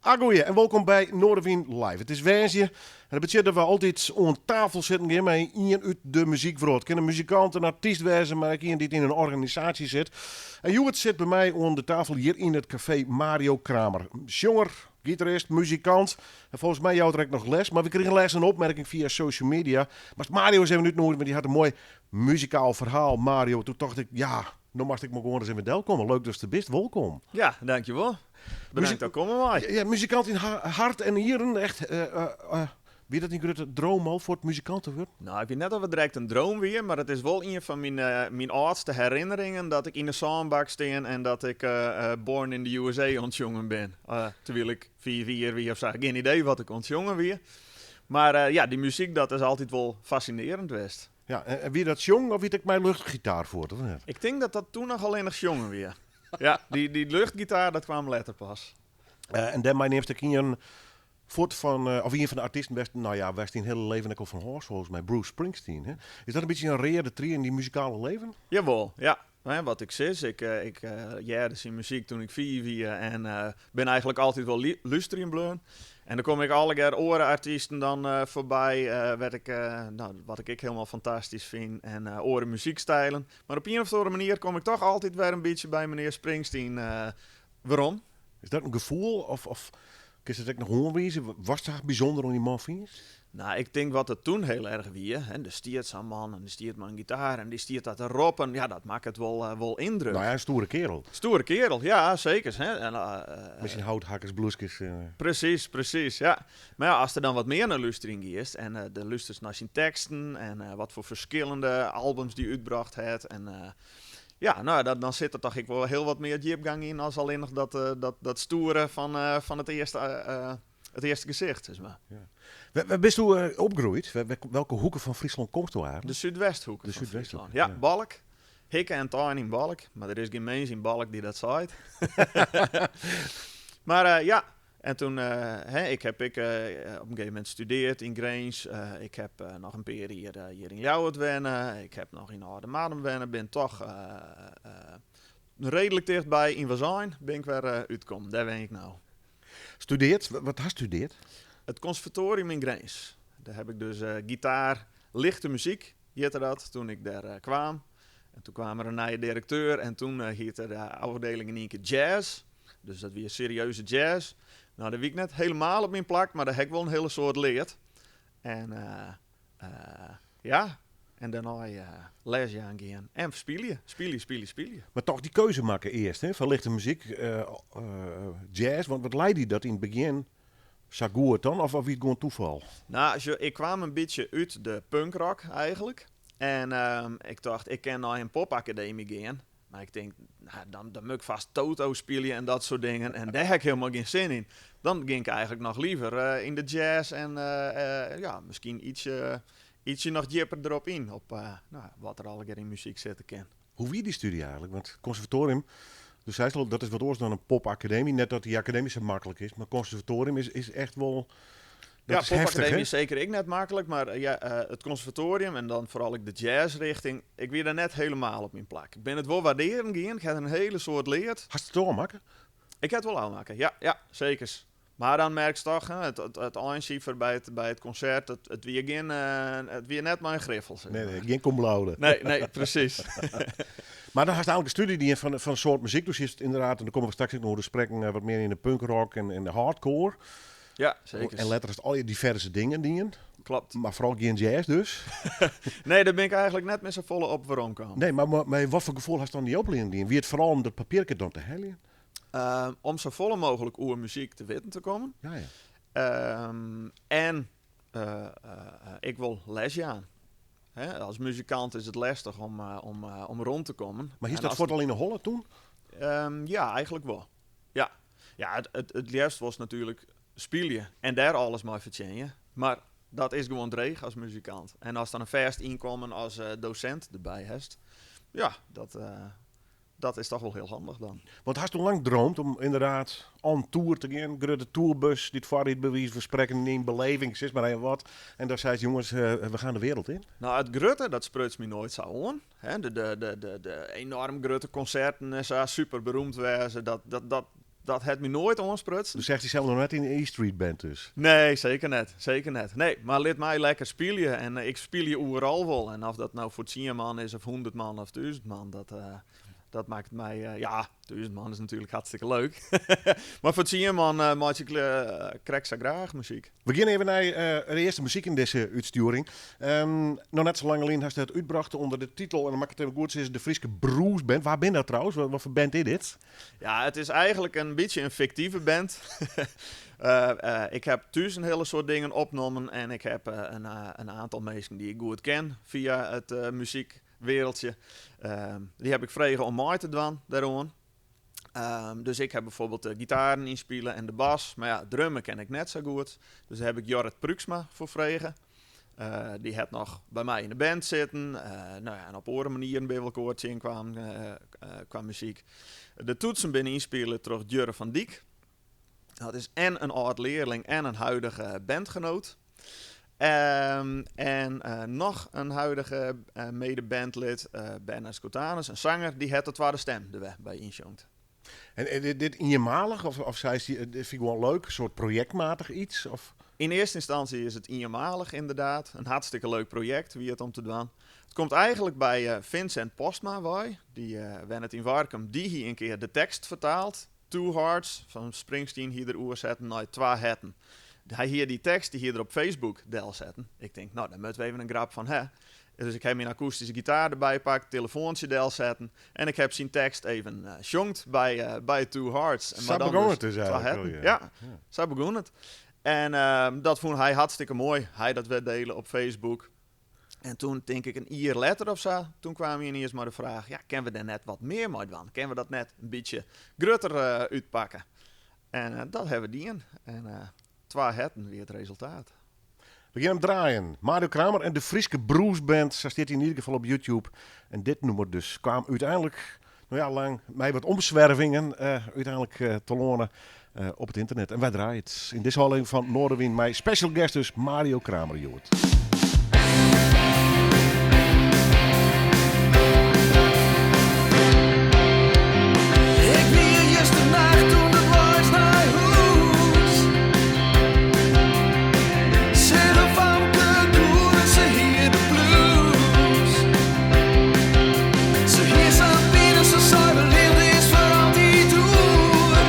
Agoeie en wolkom by Noardewyn Live. It is woansdei en dat betsjut dat we altyd oan tafel sitten gean mei ien út de muzykwrâld. Kin in muzikant, in artyst wêze, mar ek ien dy't yn in organisaasje sit. En hjoed sit by my oan de tafel hjir yn it kafee Mario Kramer. Sjonger, gitarist, muzikant en folgens my jout er ek noch les. Mar we krigen lêsten in opmerking fia social media. Moatst Mario ris even útnoegje, want dy hat in moai muzikaal ferhaal. Mario, doe tocht ik, ja, no moatst ek mar gewoan ris even delkomme. Leuk datst der bist, wolkom. Ja, dankjewol. Bedankt dat ik komme mei. Ja, muzikant yn hart en nieren, echt. Wie dat dyn grutte droom al foar it muzikant te wurden? No, ik wit net oft it direkt in droom wie, mar it is wol ien fan myn, myn âldste herinneringen dat ik yn de sânbak stean en dat ik Born in the USA oan it sjongen bin. Terwyl ik 5 jier wie of sa, gjin idee wat ik oan it sjongen wie. Mar ja, dy muzyk dat is altyd wol fascinerend west. Ja, en wie dat sjongen of wie it ek mei luchtgitaar fuort, of net? Ik tink dat dat toen noch allinnich sjongen wie. Ja, dy luchtgitaar dat kwam letter pas. En dêrmei neamst ek ien fuort fan, of ien fan de artysten wêr'tst, no ja, wêr'tst dyn hiele leven ek al fan hâldst folgens my, Bruce Springsteen. Hè? Is dat in bytsje in reade trie yn dyn muzikale leven? Jawol, ja. No wat ik sis, ik hearde syn muzyk toen ik 5 wie en bin eigentlik altyd wol lústerjen bleaun. En dan kom ik allegear oare artysten dan foarby, wêr't ik, no, wat ik ek hielendal fantastysk fyn en oare muzykstilen. Mar op ien of oare manier kom ik toch altyd wer in bytsje by menear Springsteen werom. Is dat in gefoel of kinst it ek noch oanwize? Watst sa bysûnder oan dy man fynst? No, ik tink wat it toen hiel erch wie, hè, der stiet sa'n man en dy stiet mei in gitaar en dy stiet dat te roppen, ja, dat makket wol, wol yndruk. No ja, in stoere kerel. Stoere kerel, ja, seker. Hè. En, Mei syn houthakkersbloeskes. Presys, presys, ja. Mar ja, ast der dan wat mear nei lústerjen giest en de lústerst nei syn teksten en wat foar ferskillende albums dy útbrocht hat en ja, no ja, dan sit der toch ek wol hiel wat mear djipgang yn as allinnich dat, dat, dat stoere fan, fan it earste, it earste gesicht, sis mar. Ja. Wêr bisto opgroeid? Welke hoeke fan Fryslân komsto eigentlik? De Súdwesthoeke De fan Súdwesthoeke, Fryslân. Ja, ja. Balk. Hikke en tein yn Balk, mar der is gjin mins yn Balk dy't dat seit. Mar ja, en toen, hè, ik heb ek op in gegeven momint studeard yn Grins. Ik heb noch in pear jier hjir yn Ljouwert wenne. Ik heb noch yn Aldemardum wenne. Bin toch reedlik tichtby yn Wasein bin ik wer útkommen. Dêr wenje ik no. Studeard? Wat hast studeard? It konservatorium yn Grins. Dêr heb ik dus gitaar, lichte muzyk hjitte dat, toen ik dêr kwam. En toen kwam der in nije direkteur en toen hiette de ôfdieling yn ien kear jazz. Dus dat wie serieuze jazz. No, dêr wie ik net helemaal op myn plak, mar dêr ha ik wol in hiele soad leard. En ja, en dêrnei les jaan gean en spylje, spylje, spylje, spylje. Mar toch dy keuze makke earst, hè, foar lichte muzyk, jazz, want wat lei dy dat yn it begjin sa goed dan, of wie it gewoan toefal? No, sjoch, ik kwam in bytsje út de punkrock eigentlik. En ik tocht, ik kin nei in popakademy gean. Mar ik tink, no, dan, dan moat ik fast Toto spylje en dat soart dingen. En dêr ha ik hielendal gjin sin yn. Dan gean ik eigentlik noch liever yn de jazz en ja, miskien ytsje, ytsje noch djipper derop yn. Op no, wat der allegear yn muzyk sitte kin. Hoe wie dy stúdzje eigentlik? Want konservatoarium, do seist al, dat is wat oars dan in popakademy. Net dat dy akademy sa maklik is, mar konservatoarium is, is echt wol. Dat Ja, is heftich, popakademy hè? is seker ek net maklik, mar ja, it konservatoarium en dan foaral ek de jazzrichting, ik wie dêr net helemaal op myn plak. Ik bin it wol waardearen gien, ik ha der in hele soad leard. Hast it ôfmakke? Ik ha it wol ôfmakke, ja, ja, sekers. Mar dan merkst toch, hè, it einsifer by it konsert, it wie gjin, it wie net mei in griffel, sis Nee, nee, mar. gjin cum laude. Nee, nee, presys. Mar dan hast eigentlik in stúdzje dien fan in soart muzyk. Do sietst ynderdaad, en dêr komme we straks ek noch oer te sprekken, wat mear yn de punkrock en de hardcore. Ja, seker. En letter hast allegear diverse dingen dien. Klopt. Mar foaral gjin jazz dus. Nee, dêr bin ik eigentlik net mear safolle op weromkaam. Nee, mar wat foar gefoel hast dan dy oplieding dien? Wie it foaral om dat papierke dan te heljen? Om safolle mooglik oer muzyk te witten te kommen. Ja, ja. En ik wol les jaan. Hè, as muzikant is it lestich om rûn te kommen. Mar hiest En dat as fuort al yn 'e holle toen? Ja, eigentlik wol. Ja. Ja, it leafst wolst natuerlik spylje en dêr alles mei fertsjinje. Mar dat is gewoan dreech as muzikant. En ast dan in fêst ynkommen as dosint derby hast, ja, dat is toch wol hiel handich dan. Want hast lang droomd om ynderdaad on tour te gean, grutte tourbus dy't foarrydt by wize fan sprekken yn beleving, sis mar even wat. En dan seist, jonges, we gaan de wereld in. No, it grutte, dat spruts my noait sa oan. Hè, de enorm grutte konserten en sa, super beroemd wêze, dat, dat, dat. Dat hat my noait oansprutsen. Do seachst dysels noch net yn de E Street Band dus? Nee, seker net. Seker net. Nee, mar lit my lekker spylje. En ik spylje oeral wol. En of dat no foar tsien man is of 100 man of 1000 man, dat, dat makket my... ja, 1000 man is natuerlik hartstikke leuk. Mar foar tsien man meitsje ik krekt sa graach muzyk. We gean even nei de earste muzyk yn dizze útstjoering. Noch net sa lang lyn hast it útbrocht ûnder de titel, en dan moat ik it even goed sizze, de Fryske Brûsband. Wa binne dat trouwens? Wat foar band is dit? Ja, it is eigenlik in bytsje in fiktive band. Ik ha thús in hiele soad dingen opnommen en ik ha in oantal minsken dy't ik goed ken fia it muzykwereldje. Dy ha ik frege om mei te dwaan dêroan. Dus ik ha byfoarbyld de gitaren ynspile en de bas, mar ja, drumme ken ik net sa goed. Dus dêr ha ik Jorrit Pruiksma foar frege. Dy hat noch by my yn de band sitten. No ja, en op oare manieren binne we elkoar tsjinkaam kwa muzyk. De toetsen binne ynspile troch Djurre van Dyk. Dat is en in âld learling en in huidige bandgenoot. En noch in huidige mede-bandlid, Bernard Schotanus, in sanger, dy hat de twadde stem der wer by ynsjongd. En is dit ienmalich of seist dy, dit fyn ik gewoan leuk, in soart projektmatich iets? Of? Yn earste ynstânsje is it ienmalich ynderdaad. In hartstikke leuk projekt wie it om te dwaan. It komt eigenlik by Vincent Postma wei, dy wennet yn Warkum. Dy hie in kear de tekst fertaald, Two Hearts fan Springsteen hie er oersetten nei Twa Herten. Hy hie dy tekst, dy hie er op Facebook delsetten. Ik tink, no, dêr moatte we even in grap fan ha. Dus ik ha myn akoestyske gitaar derby pakt, telefoantsje delsetten en ik ha syn tekst even sjongd by, by Two Hearts. Sa begûn it dus eigenlik. Ja, sa begûn it. En dat fûn hy hartstikke moai. Hy dat wer dele op Facebook. En toen, tink ik, in jier letter of sa, toen kaam hy yniens mei de fraach, ja, kinne we dêr net wat mear mei dwaan? Kinne we dat net in bytsje grutter útpakke? En dat hawwe we dien. En Twa Herten wie it resultaat. We gean him draaien. Mario Kramer en de Fryske Brûsband, sa stiet hy yn ieder gefal op YouTube. En dit nûmer dus kaam úteinlik, no ja, lang mei wat omswervingen, úteinlik telâne op it ynternet. En wy draaie it yn dizze ôflevering fan Noardewyn mei special guest dus Mario Kramer hjoed. Ik wie justernacht ûnderweis nei hûs. Seach in famke doe en se hie de blues. Se hie sa'n pine, se sei de leafde is foar altyd oer.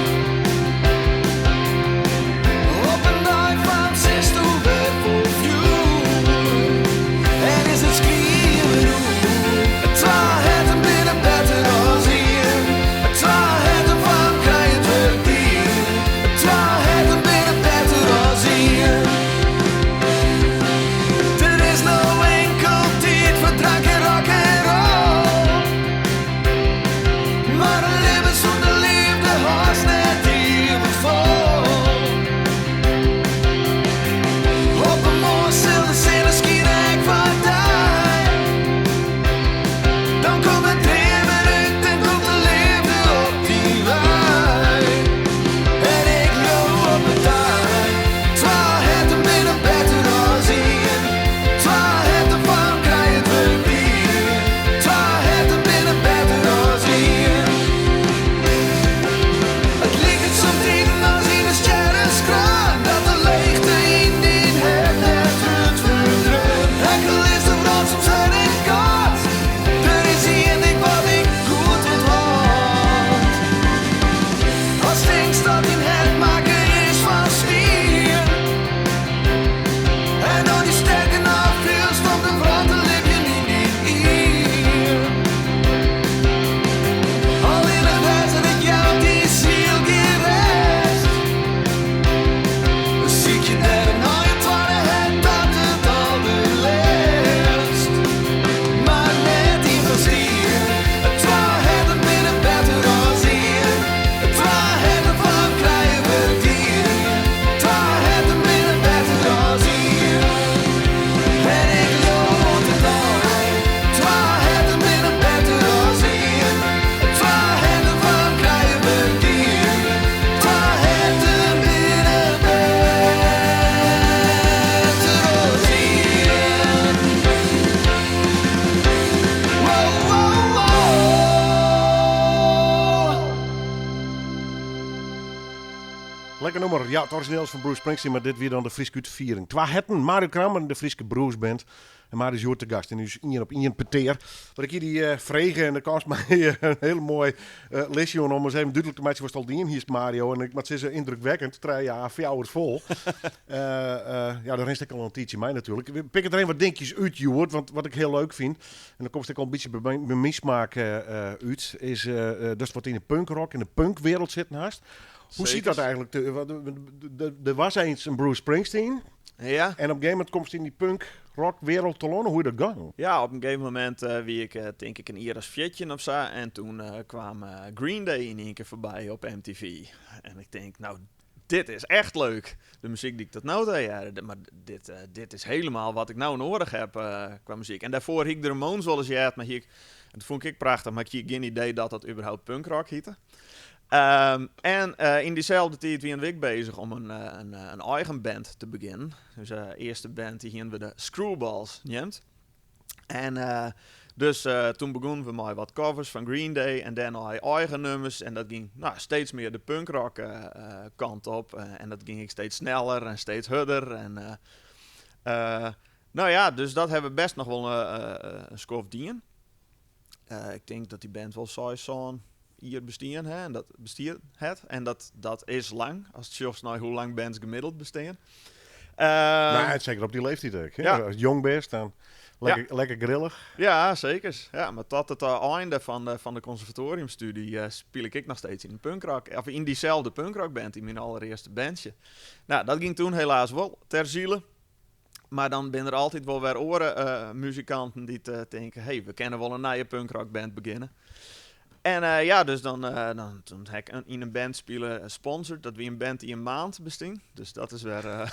Op in dei fan sisto wer fol fjoer. Lekker nûmer. Ja, it orizjineel is fan Bruce Springsteen, mar dit wie dan de Fryske útfiering. Twa Herten, Mario Kramer en de Fryske Bluesband. En Mario is hjoed te gast yn ús ien op ien petear. Wat ik hie dy eh, frege en do kaamst mei in hiel moai eh, listje oan om ris even dúdlik te meitsjen watst al dien hiest, Mario. En ik moat sizze, yndrukwekkend. Trije A4'ers fol. Eh, eh, ja, dêr rinst ek al in tiidsje mei natuerlik. We pikke der even wat dinkjes út hjoed, want wat ik hiel leuk fyn, en dan komst ek al in bytsje by myn, by myn smaak eh, eh, út, is eh, eh, datst wat yn de punkrock, yn de punkwereld sitten hast. Hoe siet dat Zeker. eigenlik? Te- wat- Der was eens in Bruce Springsteen. Ja. En op in gegeven momint komst yn dy punkrockwereld telâne. Hoe is dat gong? Ja, op in gegeven momint eh, wie ik eh, tink ik in jier as 14 of sa. En toen eh, kwam eh, Green Day yn ien kear foarby op MTV. En ik tink, nou, dit is echt leuk. De muzyk dy't ik tot no ta hearde. Mar dit, eh, dit is hielendal wat ik no nedich ha eh, kwa muzyk. En dêrfoar hie ik de Ramones wolris heard, mar hie ik, dat fûn ik ek prachtich, mar ik hie gjin idee dat dat überhaupt punkrock hiette. En eh, yn dyselde tiid wiene we ek beuzich om in, eh, in, eh, in eigen band te begjinnen. Dus de earste band dy hiene we de Screwballs neamd. En eh, dus eh, toen begûnen we mei wat covers fan Green Day en dêrnei eigen nûmers. En dat gie nou, steeds mear de punkrock eh, eh, kant op. Eh, en dat gie ek steeds sneller en steeds hurder. En, eh, eh, nou ja, dus dat ha we bêst noch wol eh, eh, in skoft dien. Eh, ik tink dat dy band wol seis, sân jier bestien ha. En dat bestiet hat. En dat, dat is lang, ast sjochst nei hoe lang bands gemiddeld bestean. Nou, seker op dy leeftiid ek. Hè? Ja. Ast jong bist, dan lekker, lekker grillich. Ja, seker. Ja, mar tot it ein fan de, fan de konservatoriumstúdzje eh, spile ik ek noch steeds yn in punkrock. Of yn dyselde punkrockband, yn myn alderearste bandje. Nou, dat gie toen helaas wol ter ziele. Mar dan binne der altyd wol wer oare eh, muzikanten dy't eh, tinke: hey, we kinne wol in nije punkrockband begjinne. En eh, ja, dus dan, eh, dan toen ha ik yn in band spile, eh, Sponsored. Dat wie in band dy't in maand bestie. Dus dat is wer eh,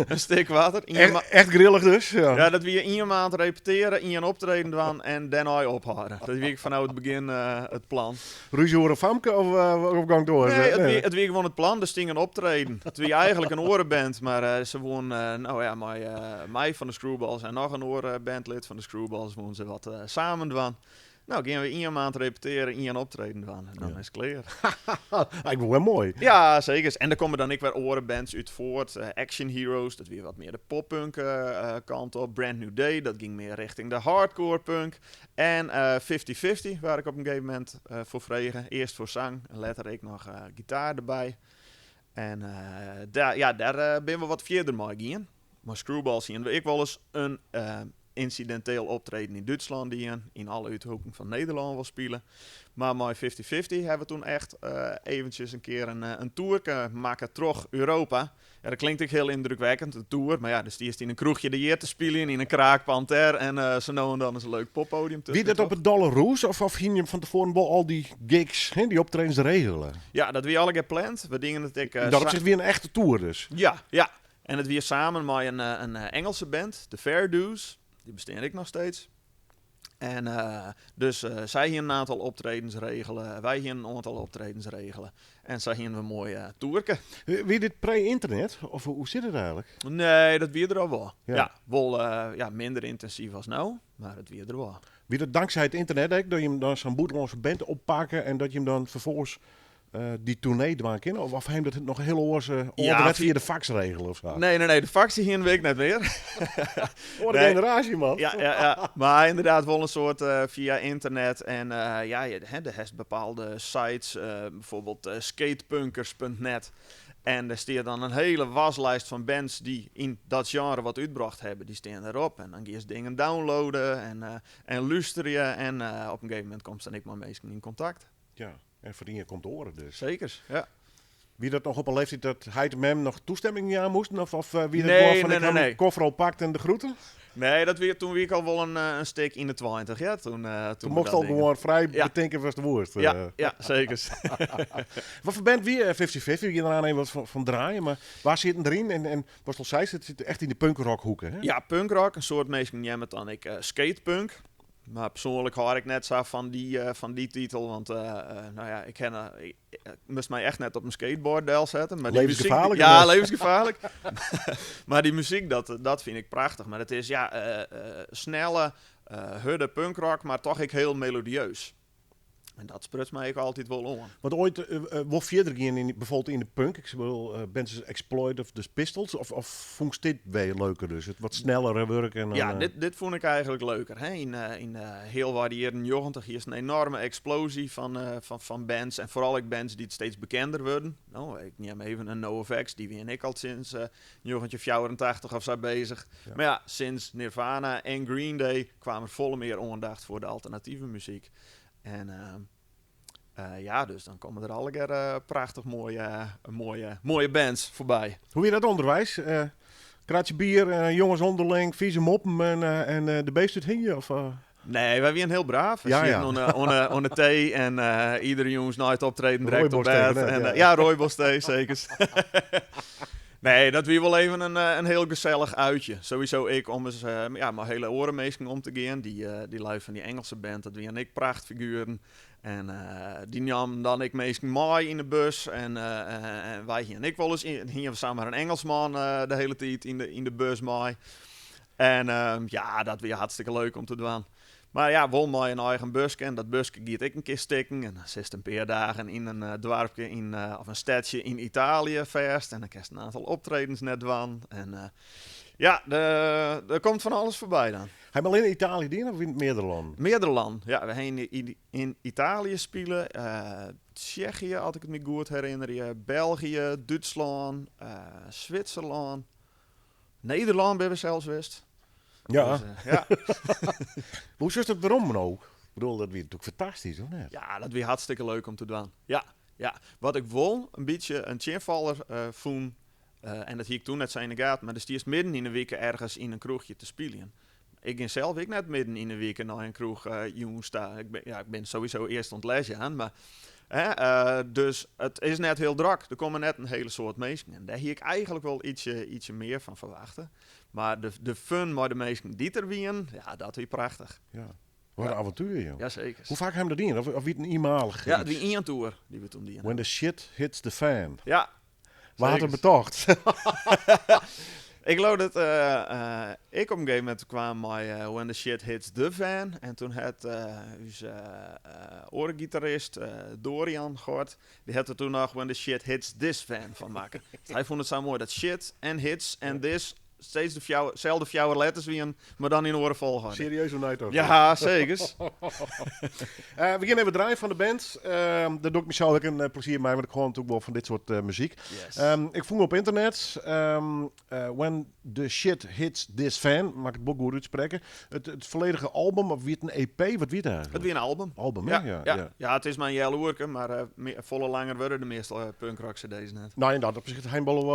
in stik water. Ien Echt, echt grillich dus. Ja. Ja, dat wie ien maand repetearje, ien optreden dwaan en dêrnei ophâlde. Dat wie ek fanôf it begjin eh, it plan. Rúzje oer in famke of, eh, of gong troch? Nee, it wie gewoan it plan. Der stie in optreden. It wie eigenlik in oare band, mar eh, se woene, eh, nou ja, mei eh, my fan de Screwballs en noch in oare bandlid fan de Screwballs woene se wat eh, samen dwaan. Nou, geane we ien maand repetearje, ien optreden dwaan en dan is it klear. Eigenlik wol moai. Ja, seker. En der komme dan ek wer oare bands út foart. Eh, Action Heroes, dat wie wat mear de poppunk eh, eh, kant op. Brand New Day, dat gie mear rjochting de hardcore punk. En eh 50-50, wêr't ik op in gegeven momint eh, foar frege. Earst foar sang en letter ek noch eh, gitaar derby. En eh, dêr, ja, dêr eh, binne we wat fierder mei gien. Mei Screwballs hiene we ek wolris in eh, ynsidinteel optreden yn Dútslân dien. Yn alle úthoeken fan Nederlân wol spile. Mar mei 50-50 ha we toen echt eh, eventsjes in kear in, eh, in toerke makke troch Europa. Ja, dat klinkt ek hiel yndrukwekkend, in toer. Mar ja, dan stiest yn in kroechje de hjir te spyljen, yn in kraakpand dêr. En eh, sa no en dan is in leuk poppodium Wie dat op it Dolle Roes of, of hiene jim fan tefoaren wol al dy gigs, hè, dy optredens regele? Ja, dat wie allegear pland. We dienen it ek... In dat opsicht wie in echte toer dus. Ja, ja. En it wie samen mei in, eh, in eh, Engelse band, de Fairdo's. Dy besteane ek noch steeds. En eh, dus eh, sy hiene in oantal optredens regele, wy hiene in oantal optredens regele. En sa hiene we in moai eh, toerke. Wie dit pre-ynternet? Of hoe sit it eigenlik? Nee, dat wie der al wol. Ja. Ja, wol eh, ja, minder yntinsyf as no, mar it wie der wol. Wie dat tanksij it ynternet ek, dat jim dan sa'n bûtenlânske band oppakke en dat jim dan ferfolgens eh, dy toernee dwaan kinne? Of, of ha jim dat noch hiel oars, uh, Ja, fia de fax regele of sa? Nee, nee, nee, de fax dy hiene we ek net mear. Oare Nee. generaasje, man. Ja, ja, ja. Mar ynderdaad wol in soart eh, fia ynternet. En eh, ja, je, hè, der hast bepaalde sites, eh, bygelyks eh, skatepunkers.net. En dêr stiet dan in hiele waslijst fan bands dy't yn dat sjenre wat útbrocht hawwe. Dy steane derop. En dan giest dingen downloaden en, eh, en lústerje. En eh, op in gegeven momint komst dan ek mei minsken yn kontakt. Ja, en fan ien komt de oare dus. Seker, ja. Wie dat noch op in leeftiid dat heit en mem noch tastimming jaan moasten? Of, of eh, wie dat Nee, gewoan fan nee, ik ha nee, myn nee. koffer al pakt en de groeten? Nee, dat wie, toen wie ik al wol in, eh, in stik yn de 20, ja. Toen, eh, toen Toen we mocht dat al dingen- gewoan frij Ja. betinke watst woest. Ja, eh. ja, seker. Wat foar band wie eh, 50-50? We geane der even wat fan, fan draaien, mar wêr sit it deryn? En, en watst al seist, it sit echt yn de punkrockhoeke, hè? Ja, punkrock. In soad minsken neame it dan ek eh, skatepunk. Mar persoanlik hâld ik net sa fan dy, eh, fan dy titel. Want eh, eh, nou ja, ik, ken, eh, ik, ik moast my echt net op in skateboard delsette. Mar dy muzyk- Levensgefaarlik, ja, hè? levensgefaarlik. Mar dy muzyk, dat, dat fyn ik prachtich. Mar it is ja, eh, eh, snelle, eh, hurde punkrock, mar dochs ek hiel melodieus. En dat spruts my ek altyd wol oan. Want oait wol fierder gien yn, bijvoorbeeld yn de punk, ik bedoel, bands as Exploit of de Pistols, of fûnst dit wer leuker dus? It wat snellere wurk en dan, Ja, dit fûn ik eigentlik leuker. Hè. Yn healwei de jierren 90 hiest in enorme eksploazje fan bands en foaral ek bands dy't steeds bekender wurden. No, ik neam even in NoFX, dy wiene ek al sinds 1984 of sa bezich. Mar ja, sinds Nirvana en Green Day kwaam der folle mear oandacht foar de alternative muzyk. En ja, dus dan komme der allegear prachtich moaie, moaie, moaie bands foarby. Hoe wie dat ûnderweis? Kratsje bier, jonges ûnderling, fize moppen en de beest úthingje? Of? Nee, wy wienen hiel braaf. We sieten oan de tee en iedere jûns nei it optreden direkt op bêd. En, ja, rooibostee, zeker. Nee, dat wie wol even in hiel gesellich uitje. Sowieso ek om ris, ja, mei hiele oare minsken om te gean. Dy lui fan dy Engelse band, dat wienen ek prachtfigueren. En dy namen dan ek minsken mei yn de bus. En wy hienen ek wolris, hienen we samar in Engelsman de hiele tiid yn de bus mei. En ja, dat wie hartstikke leuk om te dwaan. Mar ja, wol mei in eigen buske en dat buske giet ek in kear stikken. En dan sitst in pear dagen yn in doarpke yn, of in stedsje yn Italië fêst en dan kinst in oantal optredens net dwaan. En ja, der komt fan alles foarby dan. Ha jim allinne Italië dien of yn meardere lannen? Meardere lannen, ja. We ha yn Italië spile, Tsjechië, as ik it my goed herinnerje, België, Dútslân, Switserlân. Nederlân binne we sels west. Ja. Dus, ja. Hoe sjochst it werom no? Ik bedoel, dat wie natuerlik fantastysk, of net? Ja, dat wie hartstikke leuk om te dwaan. Ja, ja. Wat ik wol in bytsje in tsjinfaller fûn, en dat hie ik toen net sa yn 'e gaten, mar do stiest midden yn 'e wike ergens yn in kroechje te spyljen. Ik gean sels ek net midden yn 'e wike nei in kroech jûns ta. Ik bin, ja, ik bin sowieso earst oan it lesjaan, mar, hè, dus it is net hiel drok. Der komme net in hiele soad minsken. En dêr hie ik eigentlik wol ietsje mear fan ferwachte. Mar de fun mei de minsken dy't der wienen, ja, dat wie prachtich. Ja. Wat in avontuer, joh. Jazeker. Hoe faak ha jim dat dien? Of wie it in ienmalich Ja, it wie ien toer dy't we toen dienen. When the shit hits the fan. Ja. Wa hat it betocht? Ik leau dat ik op in gegeven momint kwam mei When the shit hits the fan. En toen hat ús oare gitarist Dorian Gort, dy hat der toen noch When the shit hits this fan fan makke. Hy fûn it sa moai dat shit en hits en this steeds de selde fjouwer letters wienen, mar dan yn oare folchoarder. Serieus oer neitocht? Ja, zeker. We gean even draaien fan de band. Dêr doch ik mysels ek in plezier mei, want ik hâld natuerlik wol fan dit soart muzyk. Yes. Ik fûn op ynternet, When the Shit Hits This Fan, moat ik it wol goed útsprekke. It folledige album, of wie it in EP? Wat wie it eigentlik? It wie in album. Album, hè? Ja, Ja, ja. ja. Ja, it is mar in healoerke, mar folle langer wurde de measte punkrock cd's net. Nou, en dat opzicht ha jim wol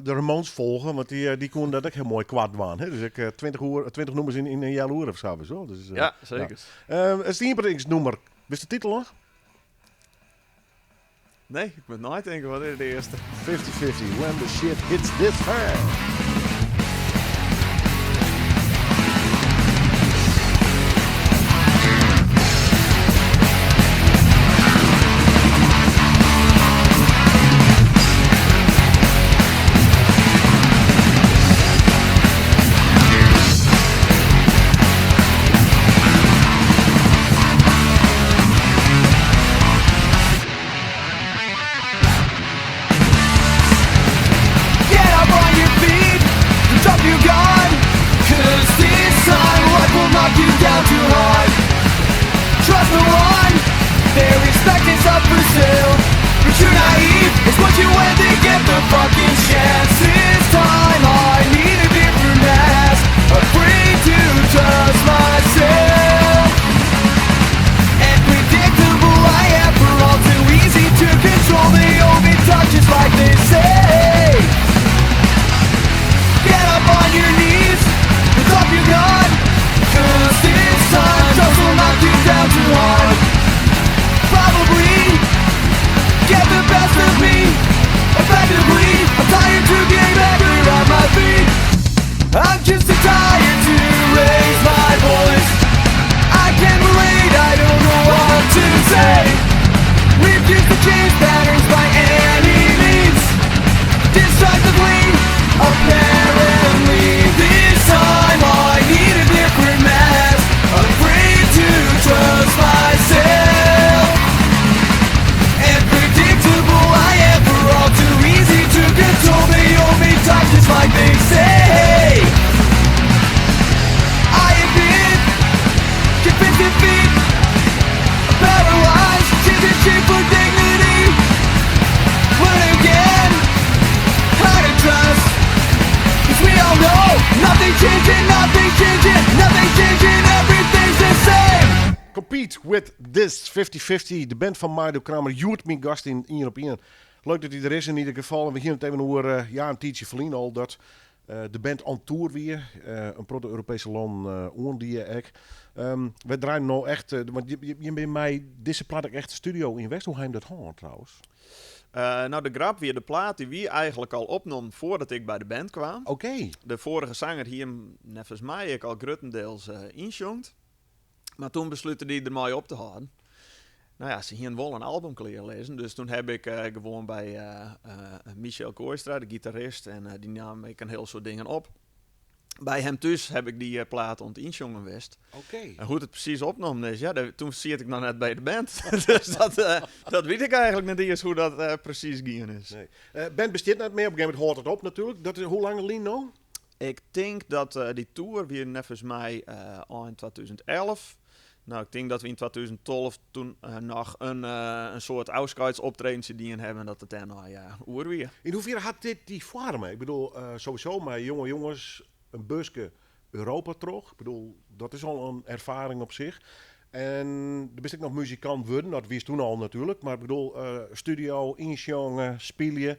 de Ramones folge, want dy koenen dat ek hiel moai koart dwaan. Hè? Dus ek 20 oer, 20 nûmers yn in healoere of sa, witst wol. Dus, Ja, zeker. ja. It iepeningsnûmer, witst de titel noch? Nee, ik moat neitinke, wat is de earste? 50-50, when the shit hits this fan. Get up on your feet, drop your gun, 'cause this time life will knock you down too hard. Trust no one, their respect is up for sale. But you're naive, it's what you when they get the fucking chance. This time I need a different mask, afraid to trust myself. And predictable I am, for all too easy to control. They owe me talk just like they say. Get up on your knees, drop your gun, 'cause this time trust will knock you down too hard. Probably get the best of me, effectively. With This, 50-50, de band fan Maido Kramer, hjoed myn gast yn Ien op Ien. Leuk dat hy der is yn ieder gefal. En we hienen it even oer, eh, ja, in tiidsje ferlyn al, dat eh, de band on tour wie. Eh, in protte Europeeske lannen oandie ek. Um, we draaien no echt, want je, je, je binne mei dizze plaat ek echt de studio yn west. Hoe ha jim dat hân trouwens? Nou, de grap wie, de plaat dy wie eigentlik al opnommen foardat ik by de band kwam. Oké. De foarige sanger hie him neffens my ek al gruttendeels ynsjongd. Mar toen beslute dy der mei op te hâlden. No ja, se hienen wol in album klear lizzen, dus toen heb ik gewoan by Michel Kooistra, de gitarist, en dy naam ek in hiel soad dingen op. By him thús heb ik dy plaat oan it ynsjongen west. Oké. En hoe't it presys opnommen is, ja, toen siet ik noch net by de band. Dus dat, dat wit ik eigentlik net iens hoe dat presys gien is. Nee. Band bestiet net mear, op in gegeven momint hâldt it op natuerlik. Dat is, hoe lang lyn no? Ik tink dat dy tour wie neffens my ein 2011. Nou, ik tink dat we yn 2012 toen noch in soart ôfskeidsoptredentsje dien hawwe en dat it dêrnei oer wie. Yn hoefier hat dit dy foarme? Ik bedoel, sowieso mei jonge jonges in buske Europa troch. Ik bedoel, dat is al in erfaring op sich. En do bist ek noch muzikant wurden, dat wiest toen al natuerlik, mar ik bedoel, studio, ynsjonge, spylje,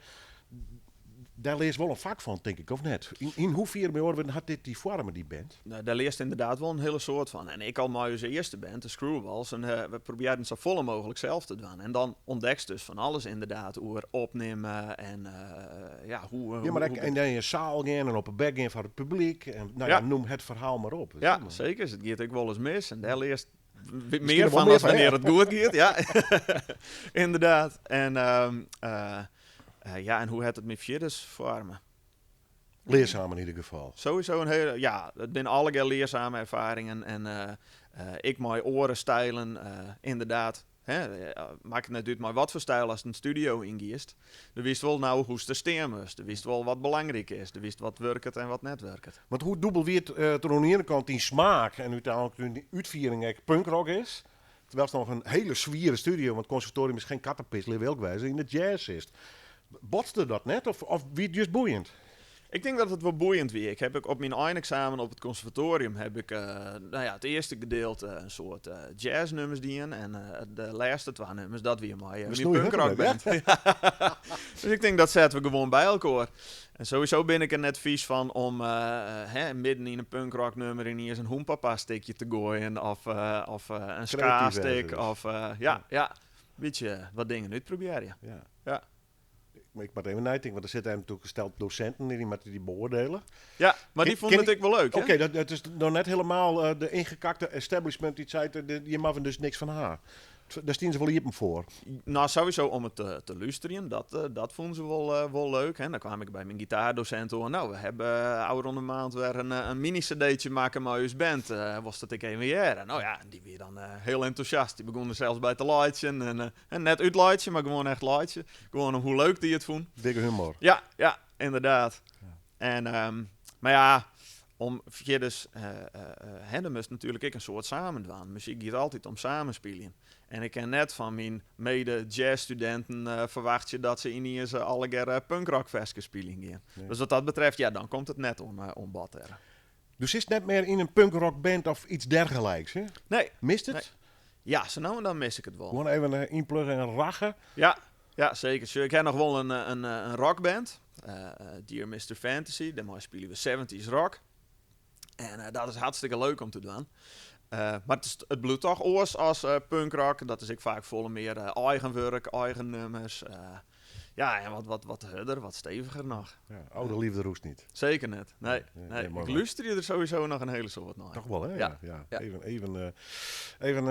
dêr learst wol in fak fan, tink ik, of net? Yn hoefier, mei oare wurden, hat dit dy foarme, dy band? Nou, dêr learst ynderdaad wol in hiele soad fan. En ek al mei ús earste band, de Screwballs, en we probearren safolle mooglik sels te dwaan. En dan ûntdekst dus fan alles ynderdaad oer opnimme en ja, hoe... Ja, mar ek en dan yn in saal gean en op 'e bek gean foar it publyk. En, nou ja, noem het ferhaal mar op. Ja, seker. It giet ek wolris mis en dêr learst mear fan as wannear't it goed giet. Ja, ynderdaad. En ja, en hoe hat it my fierders foarme? Learzaam in ieder geval. Sowieso in hiele, ja, it binne allegear learzame erfaringen en ek mei oare stijlen, ynderdaad. Hè, makket net út mei wat foar styl ast in studio yngiest. Do witst wol no hoe'tst der stean moatst. Do witst wol wat belangryk is. Do witst wat wurket en wat net wurket. Want hoe dûbel wie it troch oan de iene kant dyn smaak en úteinlik dyn útfiering ek punkrock is, terwylst noch in hiele swiere studio, want konservatorium is geen kattepis, lit wol wêze, yn de jazz sitst. Botste dat net of, of wie it just boeiend? Ik tink dat it wol boeiend wie. Ik heb ek op myn eineksamen op it konservatorium heb ik, nou ja, it earste gedeelte in soart jazznummers dien en de lêste twa nummers, dat wie mei myn punkrockband. Dus ik tink dat sette we gewoan by elkoar. En sowieso bin ik der net fys fan om hè, midden yn in punkrocknummer yniens in hoempapa-stikje te goaien of, of in ska-stik of ja, ja, bytsje wat dingen útprobearje. Ja. Ja. Ik moat even neitinke, want der sitte natuerlik in stel dosinten dy moatte dy beoardiele. Ja, mar dy fûnen it ek wol leuk. Oké, dat is noch net hielendal de yngekakte establishment dy't seit, hjir moatte we dus niks fan ha. Dêr stiene se wol iepen foar. No, sowieso om it te lústerjen, dat fûnen se wol leuk. Hè. Dan kwam ik by myn gitaardosint oan. No, we hawwe ôfrûne maand wer in mini-cd'tje makke mei ús band. Wolst dat ek even hearre? No ja, en dy wie dan hiel entûsjast. Dy begûn der sels by te laitsjen. En En net útlaitsje, mar gewoan echt laitsje. Gewoan om hoe leuk dy it fûn. Dikke humor. Ja, ja, ynderdaad. Ja. En, mar ja, om fierders, hè, dan moatst natuerlik ek in soad samen dwaan. Muzyk giet altyd om samenspyljen. En ik kin net fan myn mede-jazzstudinten ferwachtsje dat se yniens allegear punkrockferskes spyljen gean. Nee. Dus wat dat betreft, ja, dan komt it net oan bod dêr. Do sitst net mear yn in punkrockband of iets dergelijks, hè? Nee. Mist it? Nee. Ja, sa no en dan mis ik it wol. Gewoan even ynplugge en rache? Ja, ja, seker. Sjoch, ik ha noch wol in rockband, Dear Mister Fantasy. Dêrmei spylje we seventies rock. En dat is hartstikke leuk om te dwaan. Mar it is, it bliuwt toch oars as punkrock. Dat is ek faak folle mear eigen wurk, eigen nummers. Ja, en wat hurder, wat steviger noch. Ja, oude liefde roest niet. Seker net. Nee, Nee, nee. nee, mooi Ik man. lústerje der sowieso noch in hiele soad nei. Toch wol, hè? Ja. Ja, Ja. Even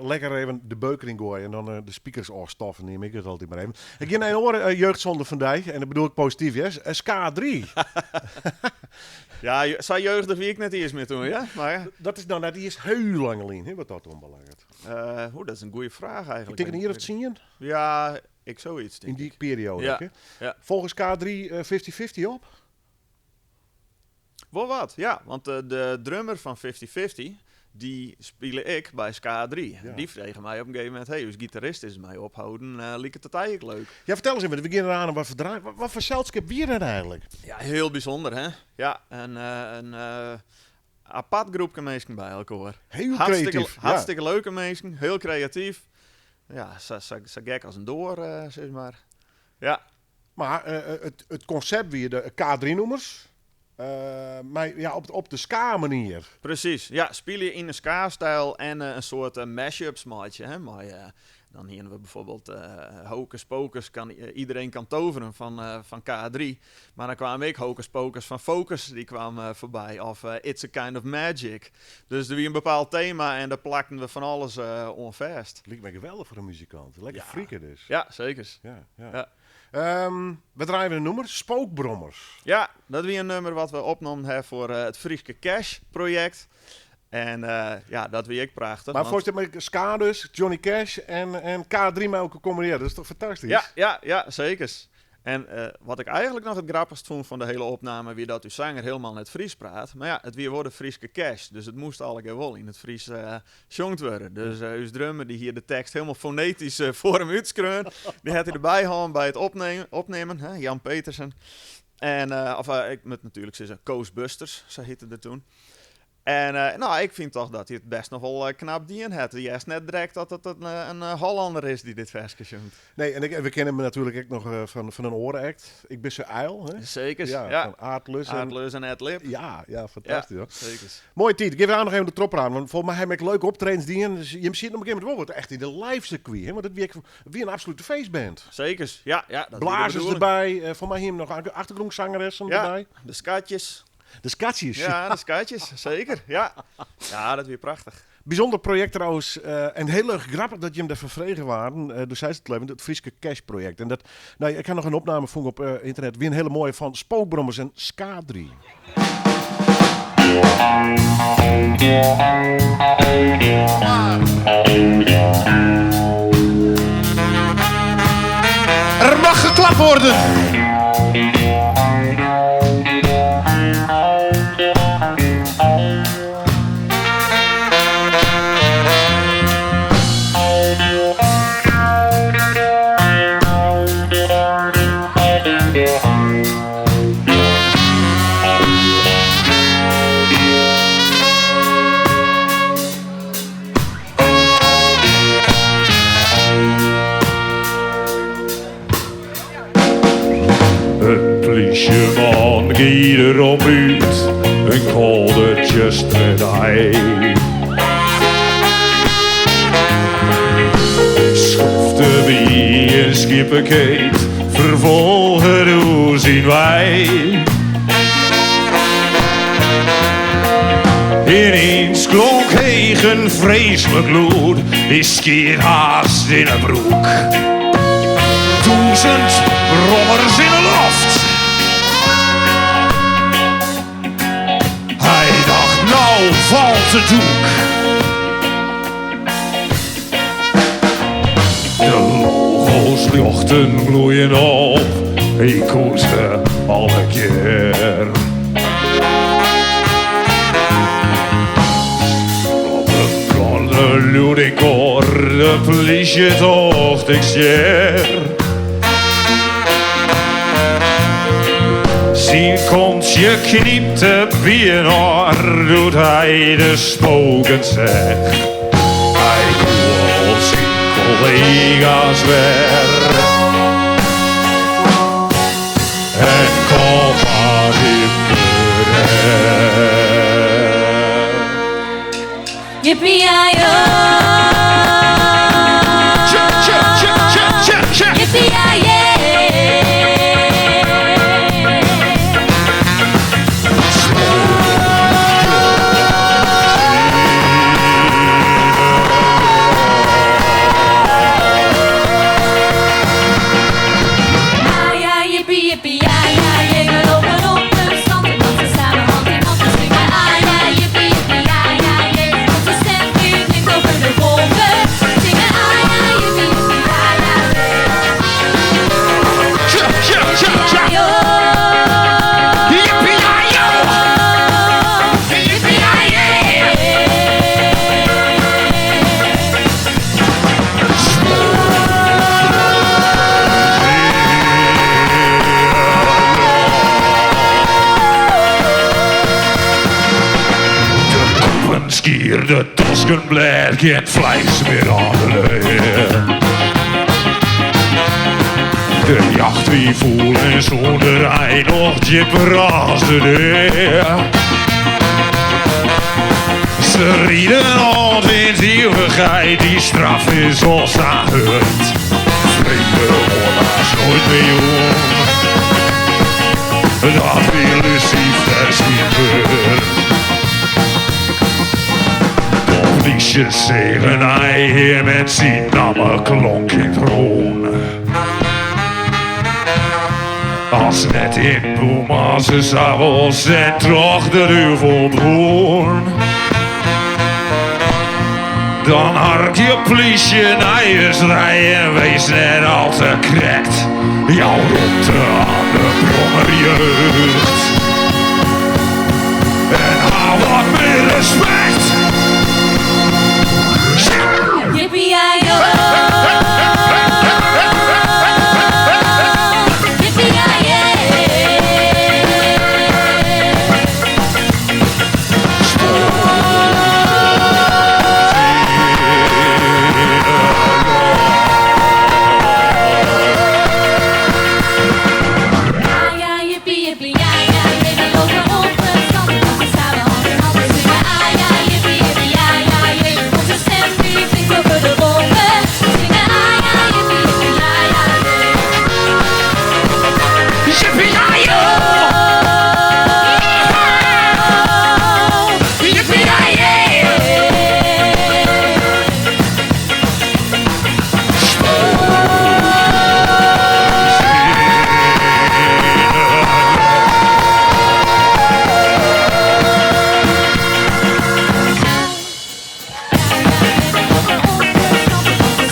lekker even de beuker yn goaie en dan de spikers ôfstoffen, neam ik it altyd mar even. Ik gean nei in oare jeugdsonde fan dy, en dat bedoel ik posityf, hè? Ska 3. Ja, sa jeugdich wie ik net iens mear toen, ja. Mar ja. Dat is no net iens hiel lang lyn, hè, wat dat oanbelanget. Oeh, dat is in goede fraach eigentlik. Ik tink in jier of 10. Ja, ek soiets, tink Yn dy ik. perioade, Ja, hè? ja. Folge Ska 3 50-50 op? Wol wat, ja. Want de drummer fan 50-50, dy spile ek by Ska 3. Ja. Dy frege my op in gegeven momint, hey, ús gitarist is mei opholden, liket it eigentlik leuk? Ja, fertel ris even, want we gean eraan wat ferdraaien. Wat foar selskip wie dat eigentlik? Ja, hiel bysûnder, hè? Ja, en in apart groepke minsken by elkoar. Heel Hartstikke, creatief. Ja. hartstikke leuke minsken, hiel kreatyf. Ja, sa gek as in doar, sis mar. Ja. Mar it konsept wie de K3-nûmers. Mar ja, op de ska-manier. Presys, ja, spylje yn de ska-styl en in soart mashups meitsje. Hè, mei, dan hiene we bijvoorbeeld Hocus Pocus, kan, iedereen kan toveren van K3. Mar dan kaam ek Hocus Pocus fan Focus, dy kaam foarby. Of It's a Kind of Magic. Dus der wie in bepaald tema en dêr plakten we fan alles oan fêst. Liket my geweldich foar in muzikant. Lekker freake dus. Ja, seker. Ja. We draaie in nûmer, Spookbrommers. Ja, dat wie in nûmer wat we opnommen ha foar it Fryske Cash projekt. En ja, dat wie ek prachtich. Mar want foarst mei ska dus, Johnny Cash en K3 mei elkoar kombinearre, dat is toch fantastysk? Ja, seker. En wat ik eigenlik noch it grappichst fûn fan de hiele opname wie dat ús sanger hielendal net Frysk praat. Mar ja, it wie wol de Fryske Cash, dus it moast allegear wol yn it Frysk sjongt wurde. Dus ús drummer dy hie de tekst hielendal fonetysk foar him útskreaun. Dy hat hy derby hân by it opnimmen, hè, Jan Petersen. En of ik moat natuerlik sizze Koos Busters, sa hiette er doe. En nou, ik fyn toch dat hy it bêst noch wol knap dien hat. Hearst net direkt dat it in Hollander is dy't dit ferske sjongt. Nee, en we kenne him natuerlik ek noch fan in oare act. Ik bin sa ijl, hè? Seker, Ja, ja. Fan Aart Lus en Aart Lus en Ed Lip. Ja, fantastysk, Ja, hoor. Seker. Moaie tiid. Gean we noch even de trop aan. Want folgens my ha ik leuke optredens dien. Dus jim sitte op in gegeven momint wol wat echt yn de live circuit, hè? Want it wie in absolute feestband. Seker, ja, dat wie de Blazers bedoeling. derby. Folgens my hiene noch achtergrûnsangeressen Ja, derby. de skatjes. De skatjes. Ja, de skatjes, zeker. Ja. Ja, dat wie prachtich. Bysûnder projekt trouwens. En hiel erch grappich dat jim dêrfoar frege waarden. Doe sei se it leven, it Fryske Cash projekt. En dat, nou, ik ha noch in opname fûn op ynternet. Wie in hiele moaie fan Spookbrommers en Ska 3. Er mag geklapt worden. In plysjeman gie derop út, in kâlde tsjustere dei. Skofte by in skieppekeet, ferfolge doe syn wei. Yniens klonk heech in freeslik lûd, hy skeat hast yn 'e broek. 1000 brommers yn 'e loft. Hy dacht, nou falt it doek. De logo's ljochten gloeien op, hy koe se allegear. Op de brân lûd in koar, de plysje tocht ik stjer. Syn kontsje knypte byinoar doe't hy de spoken seach. Hy koe al syn kollega's wer. En kom mar immerêch. Yippee-yi-yo! Tja, tja, tja, tja, tja, tja. Yippee-yi-yay! Ah ja, jippie, jippie, ja, ja, jee, we lopen op een stand en dansen samen hand in hand. We zingen, ah ja, jippie, jippie, ja, ja, jee, onze stem klinkt skier de tosken blêd, gjin fleis mear oan de lea. De jacht wie fûl en sûnder ein noch djipper as de dea. Se riden oant yn d'iuwichheid, dy straf is al sa hurd. Frede oan nooit mear jûn. Dat wie Lucifer syn wurd. De plysje seagen nei him en syn namme klonk yn 't rûn. As net yn boema's savels en troch de duvel bûn. Dan harkje plysje nei ús rij en wees net al te krekt. Jou romte aan de brommerjeugd. En ha wat mear respekt. Yippie-yi-yo. Yippie-yi-yay. Ja, ja, jippie, jippie, ja, ja, jee. We lopen op het strand en dansen samen hand in hand. We zingen ah, ja, jippie, jippie, ja, ja, jee. Onze stem die klinkt over de wolken. We zingen ah, ja, jippie, jippie, ja, ja, jee. Yippie-yi-yo! Yippie-yi-yay!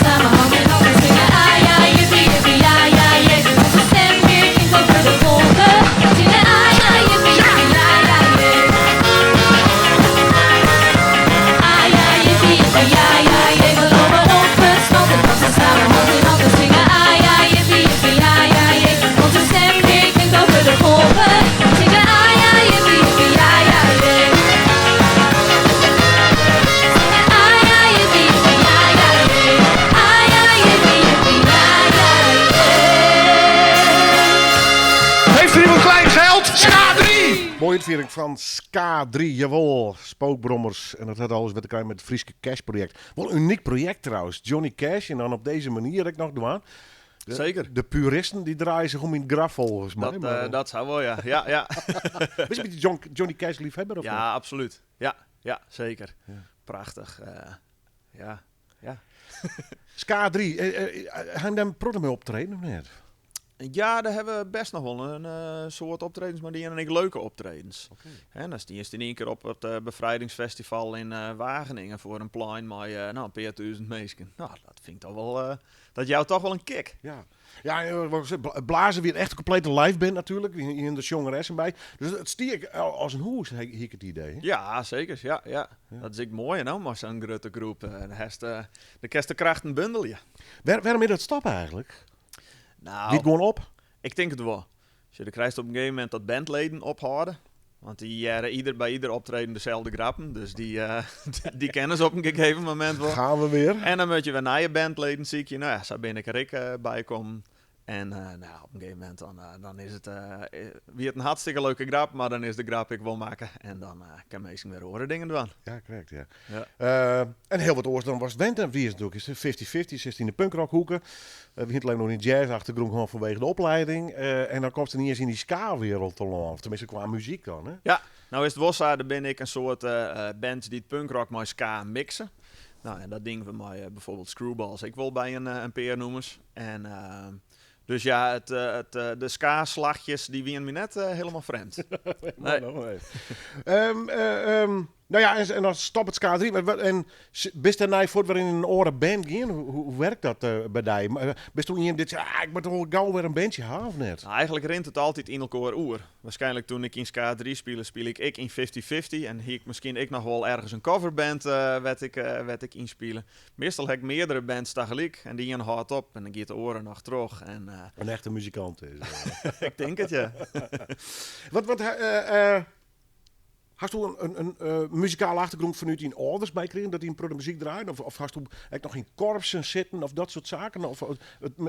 Samen hand in hand, we zingen ah ja, jippie, jippie, ja, ja, jee. Onze stem weer klinkt over de wolken. Zingen ah ja, jippie, jippie, ja, ja, jee. Ah ja, jippie, jippie, ja, ja, jee. We lopen op het strand en dansen samen hand in hand. We zingen ah ja, jippie, jippie, ja, ja, jee. Onze stem weer klinkt over de wolken. Zingen ah ja, jippie, jippie, ja, ja, jee. Zingen ah ja, jippie, jippie, ja, ja, jee. Ah ja, jippie, jippie, ja, ja, jee. Heeft er iemand klein geld? Ska 3! Mooie uitvoering van Ska 3, jawel, spookbrommers. En dat had alles met te krijgen met het Fryske Cash project. Wel een uniek project trouwens, Johnny Cash. En dan op deze manier ik nog doen. Zeker. De puristen die draaien zich om in het graf volgens mij. Dat, maar, dat zou wel, ja. Ja, ja. Ben je een beetje Johnny Cash liefhebber of niet? Ja, absoluut. Ja, ja, zeker. Prachtig. Ja, ja. Ska 3, gaan daar een protte mee optreden of niet? Ja, daar hebben we best nog wel een soort optredens, maar die en ik leuke optredens. Hè, dan is die in één keer op het bevrijdingsfestival in Wageningen voor een plein met nou, een paar duizend mensen. Nou, dat vind ik toch wel, dat jou toch wel een kick. Ja, ja, en wat ik zei, Blazen weer echt een complete live band natuurlijk. Hier in de zangeressen bij. Dus het stier ik als een hoes, heb ik het idee. Hè? Ja, zeker. Ja, ja. Dat is ik mooi, nou, maar zo'n grote groep. De kerst de krachten bundel je. Waarom is dat stappen eigenlijk? Nou, Niet gewoon op? Ik denk het wel. Dus je krijgt op een gegeven moment dat bandleden ophouden. Want die jaren bij ieder optreden dezelfde grappen. Dus die kennen ze op een gegeven moment wel. Gaan we weer. En dan moet je weer naar je bandleden, zie ik je. Nou ja, zo ben ik er ik bij komen. En nou, op een gegeven moment dan is het weer een hartstikke leuke grap, maar dan is de grap ik wil maken. En dan kan meestal weer horen dingen doen. Ja, correct, ja. Ja. En heel wat oors dan was het Went en wie is natuurlijk. Is het 50-50, 16 de punkrockhoeken. We zitten alleen nog in jazz achtergrond gewoon vanwege de opleiding. En dan komt ze niet eens in die ska-wereld te lopen. Of tenminste qua muziek dan, hè? Ja, nou is het Wossa, daar ben ik een soort band die het punkrock met ska mixen. Nou, en dat ding we met bijvoorbeeld Screwballs. Ik wil bij een peer noemers. En dus ja, de ska-slagjes die wien me net helemaal vreemd. Nee. Nog even. Nou ja, en dan stop het ska 3. Maar en bist daarna voort weer in een oren band gaan? Hoe werkt dat bij die? Maar bist toen iemand die zegt, ik moet toch wel gauw weer een bandje halen of net? Nou, eigenlijk rint het altijd in elkaar oer. Waarschijnlijk toen ik in ska 3 speelde, speel ik in 50-50. En hier misschien ik nog wel ergens een coverband werd ik inspelen. Meestal heb ik meerdere bands tegelijk en die een houdt op en dan gaat de oren nog terug. En een echte muzikant is. Ik denk het, ja. Wat, wat Hasto in muzikale achtergrûn fanút dyn âlders meikrigen, dat dy in protte muzyk draaiden? Of hasto ek noch yn korpsen sitten of dat soart saken? Of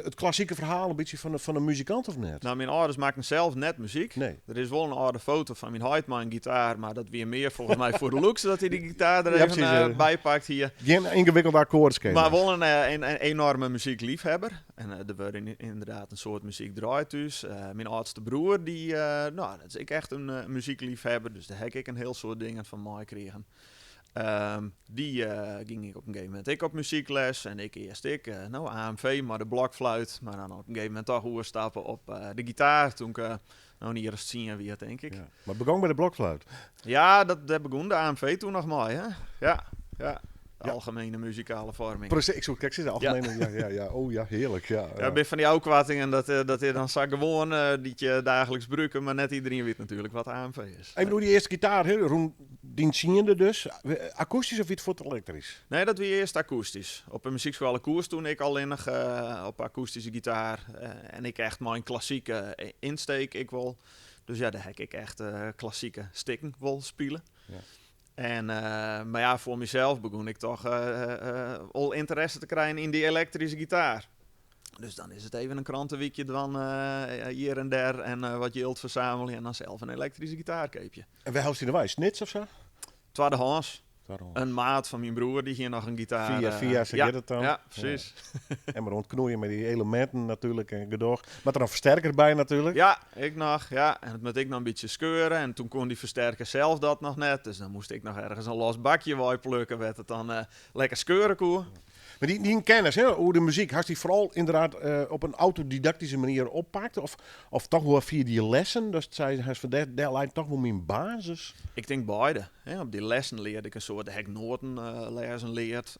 it klassike ferhaal in bytsje fan in muzikant of net? No, myn âlders makken sels net muzyk. Nee. Der is wol in âlde foto fan myn heit mei in gitaar, mar dat wie mear folgens my foar de looks dat hy dy gitaar der Ja, even precies, ja. by pakt hie. Gjin yngewikkelde akkoardskema. Mar wol in enorme muzykleafhebber. En der wurde ynderdaad in soad muzyk draaid thús. Myn âldste broer, dy, no, dat is ek echt in muzykleafhebber, dus dêr ha ik ek in hiel soad dingen fan meikrigen. Dy gyng ek op in gegeven momint ek op muzykles en ik earst ek, no, AMV mei de blokfluit, mar dan op in gegeven momint toch oerstappe op de gitaar toen ik no in jier as 10 wie, tink ik. Ja. Mar begong by de blokfluit? Ja, dat, dêr begûn de AMV toen noch mei, hè? Ja, ja. De algemene muzikale vorming. Precies, ik soe krekt sizze, algemene, ja, ja, ja. Oh ja, hearlik, ja, ja. Ja, bin fan dy ôfkoartingen, dat is dan sa gewoan, dy't je daagliks brûke, mar net iderien wit natuerlik wat AMV is. Even oer dy earste gitaar, hè, rûn dyn tsiende dus. Akoestysk of wie it fuort elektrysk? Nee, dat wie earst akoestysk. Op de muzykskoalle koest toen ik allinnich op akoestyske gitaar en ik echt mei in klassike ynsteek ek wol. Dus ja, dêr ha ik ek echt klassike stikken wol spile. Ja. En, mar ja, foar mysels begûn ik toch al ynteresse te krijen yn dy elektryske gitaar. Dus dan is it even in krantewykje dwaan hjir en dêr en wat jild fersamelje en dan sels in elektryske gitaar keapje. En wêr hellest dy wei? Snits of sa? Twaddehâns. Twaddehâns. In maat fan myn broer dy hie noch in gitaar. Fia, fia, sa ja, giet it dan. Ja, precies. Ja. En mar oan it knoeien mei dy eleminten natuerlik en gedoch. Moat der in fersterker by natuerlik. Ja, ek noch. Ja. En it moat ek noch in bytsje skeure. En toen koe dy fersterker sels dat noch net. Dus dan moast ik noch ergens in los bakje wei plukke wêr't it dan lekker skeure koe. Mar dyn kennis, hè, oer de muzyk, hast dy foaral ynderdaad op in autodidaktyske manier oppakt? Of toch wol fia dy lessen? Datst sei hast fan dêr leit toch wol myn basis? Ik tink beide. Hè. Op dy lessen learde ik in soad, ha ik noaten lêzen leard.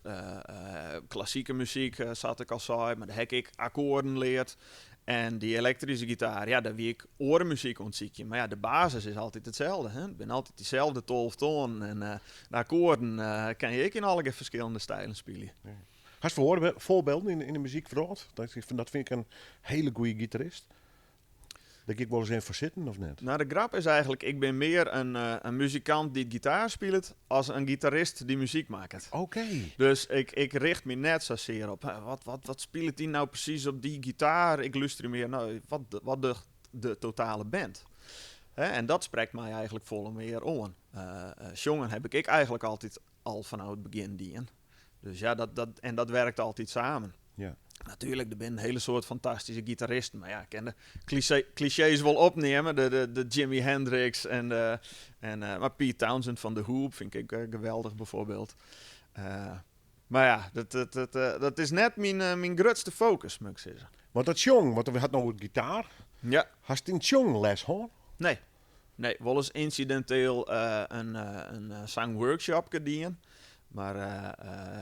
Klassike muzyk, sa't ik al sei, mar dêr ha ik ek akkoarden leard. En dy elektryske gitaar, ja, dêr wie ik oare muzyk oan it sykjen. Mar ja, de basis is altyd itselde. Hè? It binne altyd dyselde 12 toanen en de akkoarden kin je ek yn allegear ferskillende stilen spylje. Ja. Hast foarbylden yn de muzykwrâld? Dat ik dat fyn ik in hiele goede gitarist. Dêr gean ik wolris even foar sitten, of net? No, de grap is eigentlik, ik bin mear in muzikant dy't gitaar spilet as in gitarist dy't muzyk makket. Oké. Dus ik richt my net sasear op, hè, wat spilet dy nou presys op dy gitaar? Ik lústerje mear nei wat docht de totale band. Hè, en dat sprekt my eigentlik folle mear oan. Sjongen heb ik ek eigentlik altyd al fanôf it begjin dien. Dus ja, en dat werkt altyd samen. Ja. Natuerlik, der binne in hiele soad fantastyske gitaristen. Mar ja, ik kin de klisjees wol opneame. De Jimi Hendrix en de, en, mar Pete Townshend fan The Who fyn ik ek geweldich byfoarbyld. Mar ja, dat is net myn grutste fokus, moat ik sizze. Want dat sjongen, want we hat no oer gitaar. Ja. Hast yn sjongen les hân? Nee. Nee, wolris ynsidinteel in sangworkshopke dien. Mar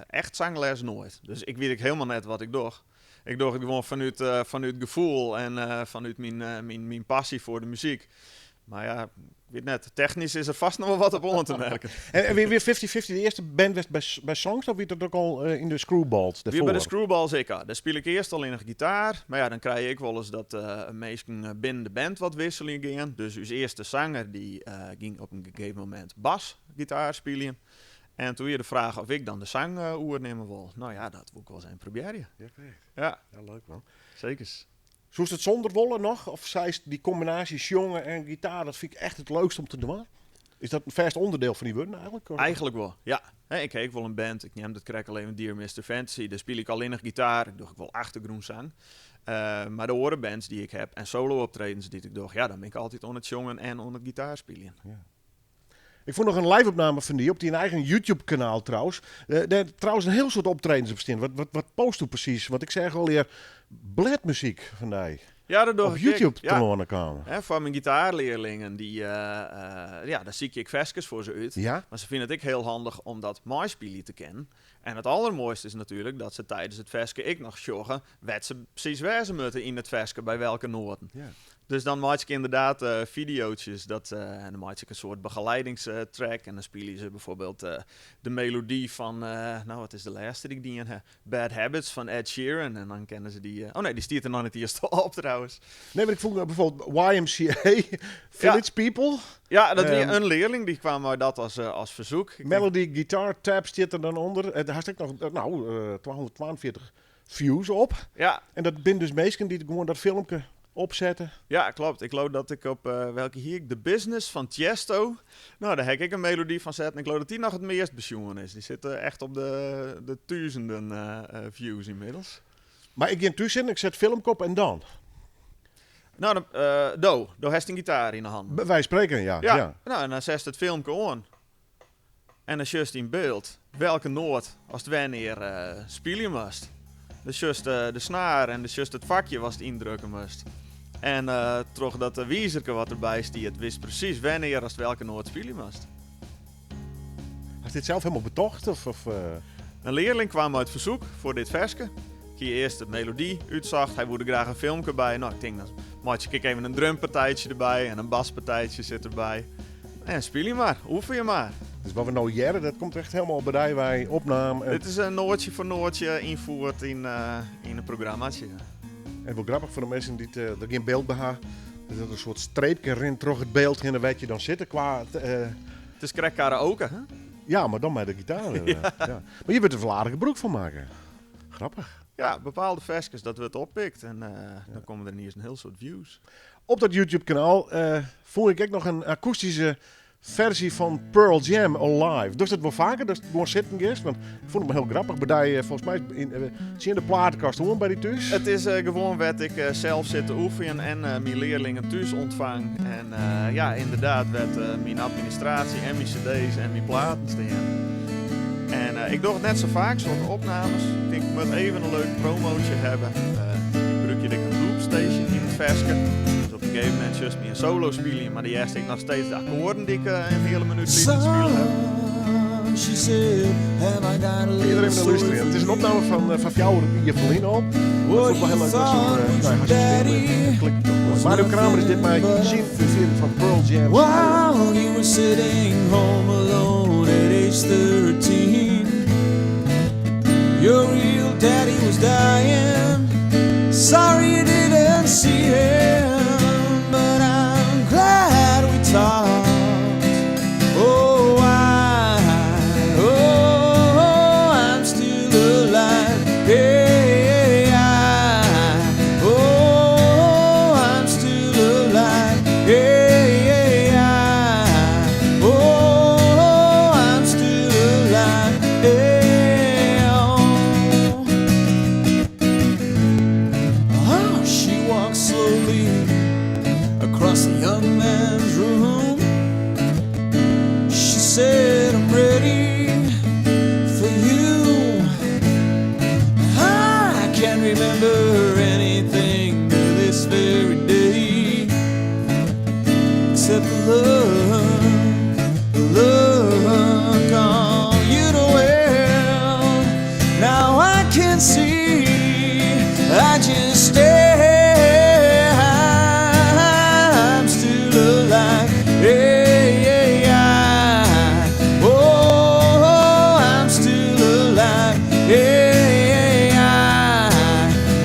echt sangles noait. Dus ik wit ek hielendal net wat ik doch. Ik doch it gewoan fanút gefoel en fanút myn passy foar de muzyk. Mar ja, ik wit net. Technysk is der fêst noch wol wat op oan te merken. En wie 50-50 de earste band west by Songs of wie dat ek al yn de Screwballs Wie by de dêrfoar? Screwballs ek al. Dêr spile ik earst allinnich gitaar. Mar ja, dan krije je ek wolris dat minsken binnen de band wat wisseljen gean. Dus ús earste sanger dy gyng op in gegeven momint basgitaar spyljen. En toen wie de fraach of ik dan de sang oernimme wol. No ja, dat woe ik wolris even probearje. Ja, krekt. Ja. Ja, leuk man. Sekers. Soest it sûnder wolle noch? Of seist dy kombinaasje sjonge en gitaar, dat fyn ik echt it leukste om te dwaan? Is dat in fêst ûnderdiel fan dy wurden eigentlik? Of? Eigentlik wol, ja. Hè, ik ha ek wol in band, ik neam dat krekt al even Dear Mister Fantasy. Dêr spylje ik allinnich gitaar, ik doch ek wol achtergrûnsang. Mar de oare bands dy't ik ha en solo-optredens dy't ik doch, ja, dan bin ik altyd oan it sjongen en oan it gitaarspyljen. Ja. Ik fûn noch in live-opname fan dy op dyn eigen YouTube-kanaal trouwens. Dêr trouwens in hiel soad optredens op stean. Wat poststo presys? Want ik seach allegear blêdmuzyk fan dy Ja, dat doch op ik ek. YouTube Ja. telâne kamen. Hè, foar myn gitaarlearlingen, dy, ja, dêr sykje ik ferskes foar se út. Ja. Mar se fine it ek hiel handich om dat meispylje te kinnen. En it allermoaiste is natuerlik dat se tidens it ferske ek noch sjogge wêr't se presys wêze moatte yn it ferske, by welke noaten. Ja. Dus dan meitsje ik ynderdaad fideo'tsjes. Dat, en dan meitsje ik in soart begeleidingstrack. En dan spylje se byfoarbyld de melody fan, no, wat is de lêste dy't ik dien ha? Bad Habits fan Ed Sheeran. En dan kinne se dy... oh nee, dy stiet der noch net earst op trouwens. Nee, mar ik fûn byfoarbyld YMCA, Village People. Ja, dat wie in learling, dy kaam mei dat as fersyk. Ik tink Melody Guitar Tab stiet der dan ûnder. Dêr hast ek noch, no, 242 views op. Ja. En dat binne dus minsken dy't gewoan dat filmke opsette. Ja, kloppet. Ik leau dat ik op, welke hie ik? The Business fan Tiësto. No, dêr ha ik ek in melody fan setten. Ik leau dat dy noch it meast besjoen is. Dy sit echt op de tûzenen views ynmiddels. Mar ik gean thús sitten, ik set filmke op en dan? No, dan, do. Do hast in gitaar yn 'e hannen. By wijze van spreken, ja. Ja. Ja. No, en dan setst it filmke oan. En dan sjochst yn byld welke noat ast wannear spylje moatst. Dan sjochst de snaar en dan sjochst it fakje watst yndrukke moatst. En troch dat wizerke wat derby stiet, witst presys wannear ast welke noat spylje moatst. Hast dit sels hielendal betocht? Of? In learling kaam mei it fersyk foar dit ferske. Ik hie earst de melody útsocht, hy woe der graach in filmke by. No, ik tink, dan meitsje ik ek even in drumpartijtsje derby en in baspartijtsje sit derby. En spylje mar, oefenje mar. Dus wat we no hearre, dat komt echt hielendal by dy wei opnaam. En Dit is in noatsje foar noatsje ynfierd yn in programmatsje. En wol grappich foar de minsken dy't der gjin byld by ha, dat in soart streepke rint troch it byld hinne wêr't je dan sitte kwa It is krekt karaoke, hè? Ja, mar dan mei de gitaar. Ja. Ja. Mar hjir wurdt der wol aardich gebrûk fan makke. Grappich. Ja, bepaalde ferskes, dat wurdt oppikt en dan komme der yniens in hiel soad views. Op dat YouTube-kanaal fûn ik ek noch in akoestyske ferzje fan Pearl Jam Alive. Dochst dat wol faker, datst gewoan sitten giest? Want ik fûn it wol hiel grappich by dy, folgens my tsjin de platekast oan by dy thús. It is gewoan wêr't ik sels sit te oefenjen en myn learlingen thús ûntfang. En ja, ynderdaad, wêr't myn administraasje en myn cd's en myn platen stean. En ik doch it net sa faak, sokke opnames. Ik tink, ik moat even in leuk promootje hawwe. Ik brûk hjir ek in loopstation yn it ferske. Dus op in gegeven momint sjochst my in solo spyljen, mar dan hearst ek noch steeds de akkoarden dy't ik in heale minút lyn spile haw. Kinne je der even nei lústerje. It is in opname fan 4 jier ferlyn al. Mar it fûn ik wol hiel leuk dat se no, hast in stim en klikt toch moai. Mario Kramer is dit mei syn útfiering fan Pearl Jam. While you were sitting home alone at age 13 Your real daddy was dying Sorry you didn't see him But I'm glad we talked Oh, I, oh, I'm still alive Yeah, I, oh, I'm still alive Yeah, I, oh, I'm still alive Yeah, oh. Oh, she walks slowly across the young man's room. She said, I'm ready for you. I can't remember anything to this very day except the look, the look on you know well. Now I can see, I just stay. I'm still alive. Yeah, yeah, I, oh, I'm still alive. Yeah, I,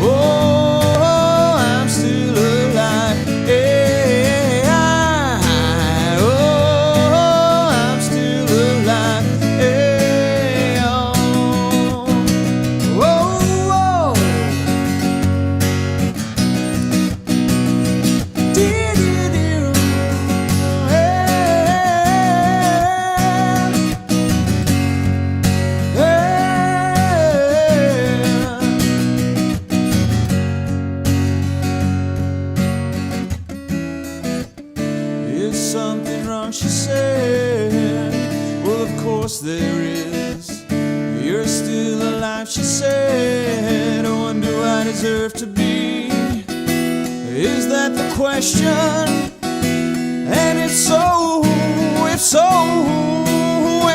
oh, I'm still alive. Yeah, I, oh, I'm still alive. Yeah, oh, oh, oh. Dear, dear, dear, hey, hey. Is something wrong? She said. Well, of course there is. You're still alive, she said. Oh, and do I deserve to be? Is that the question? And if so, who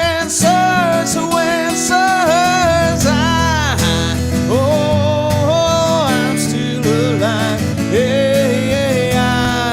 answers? Who answers? I, oh, I'm still alive. Yeah, yeah, I,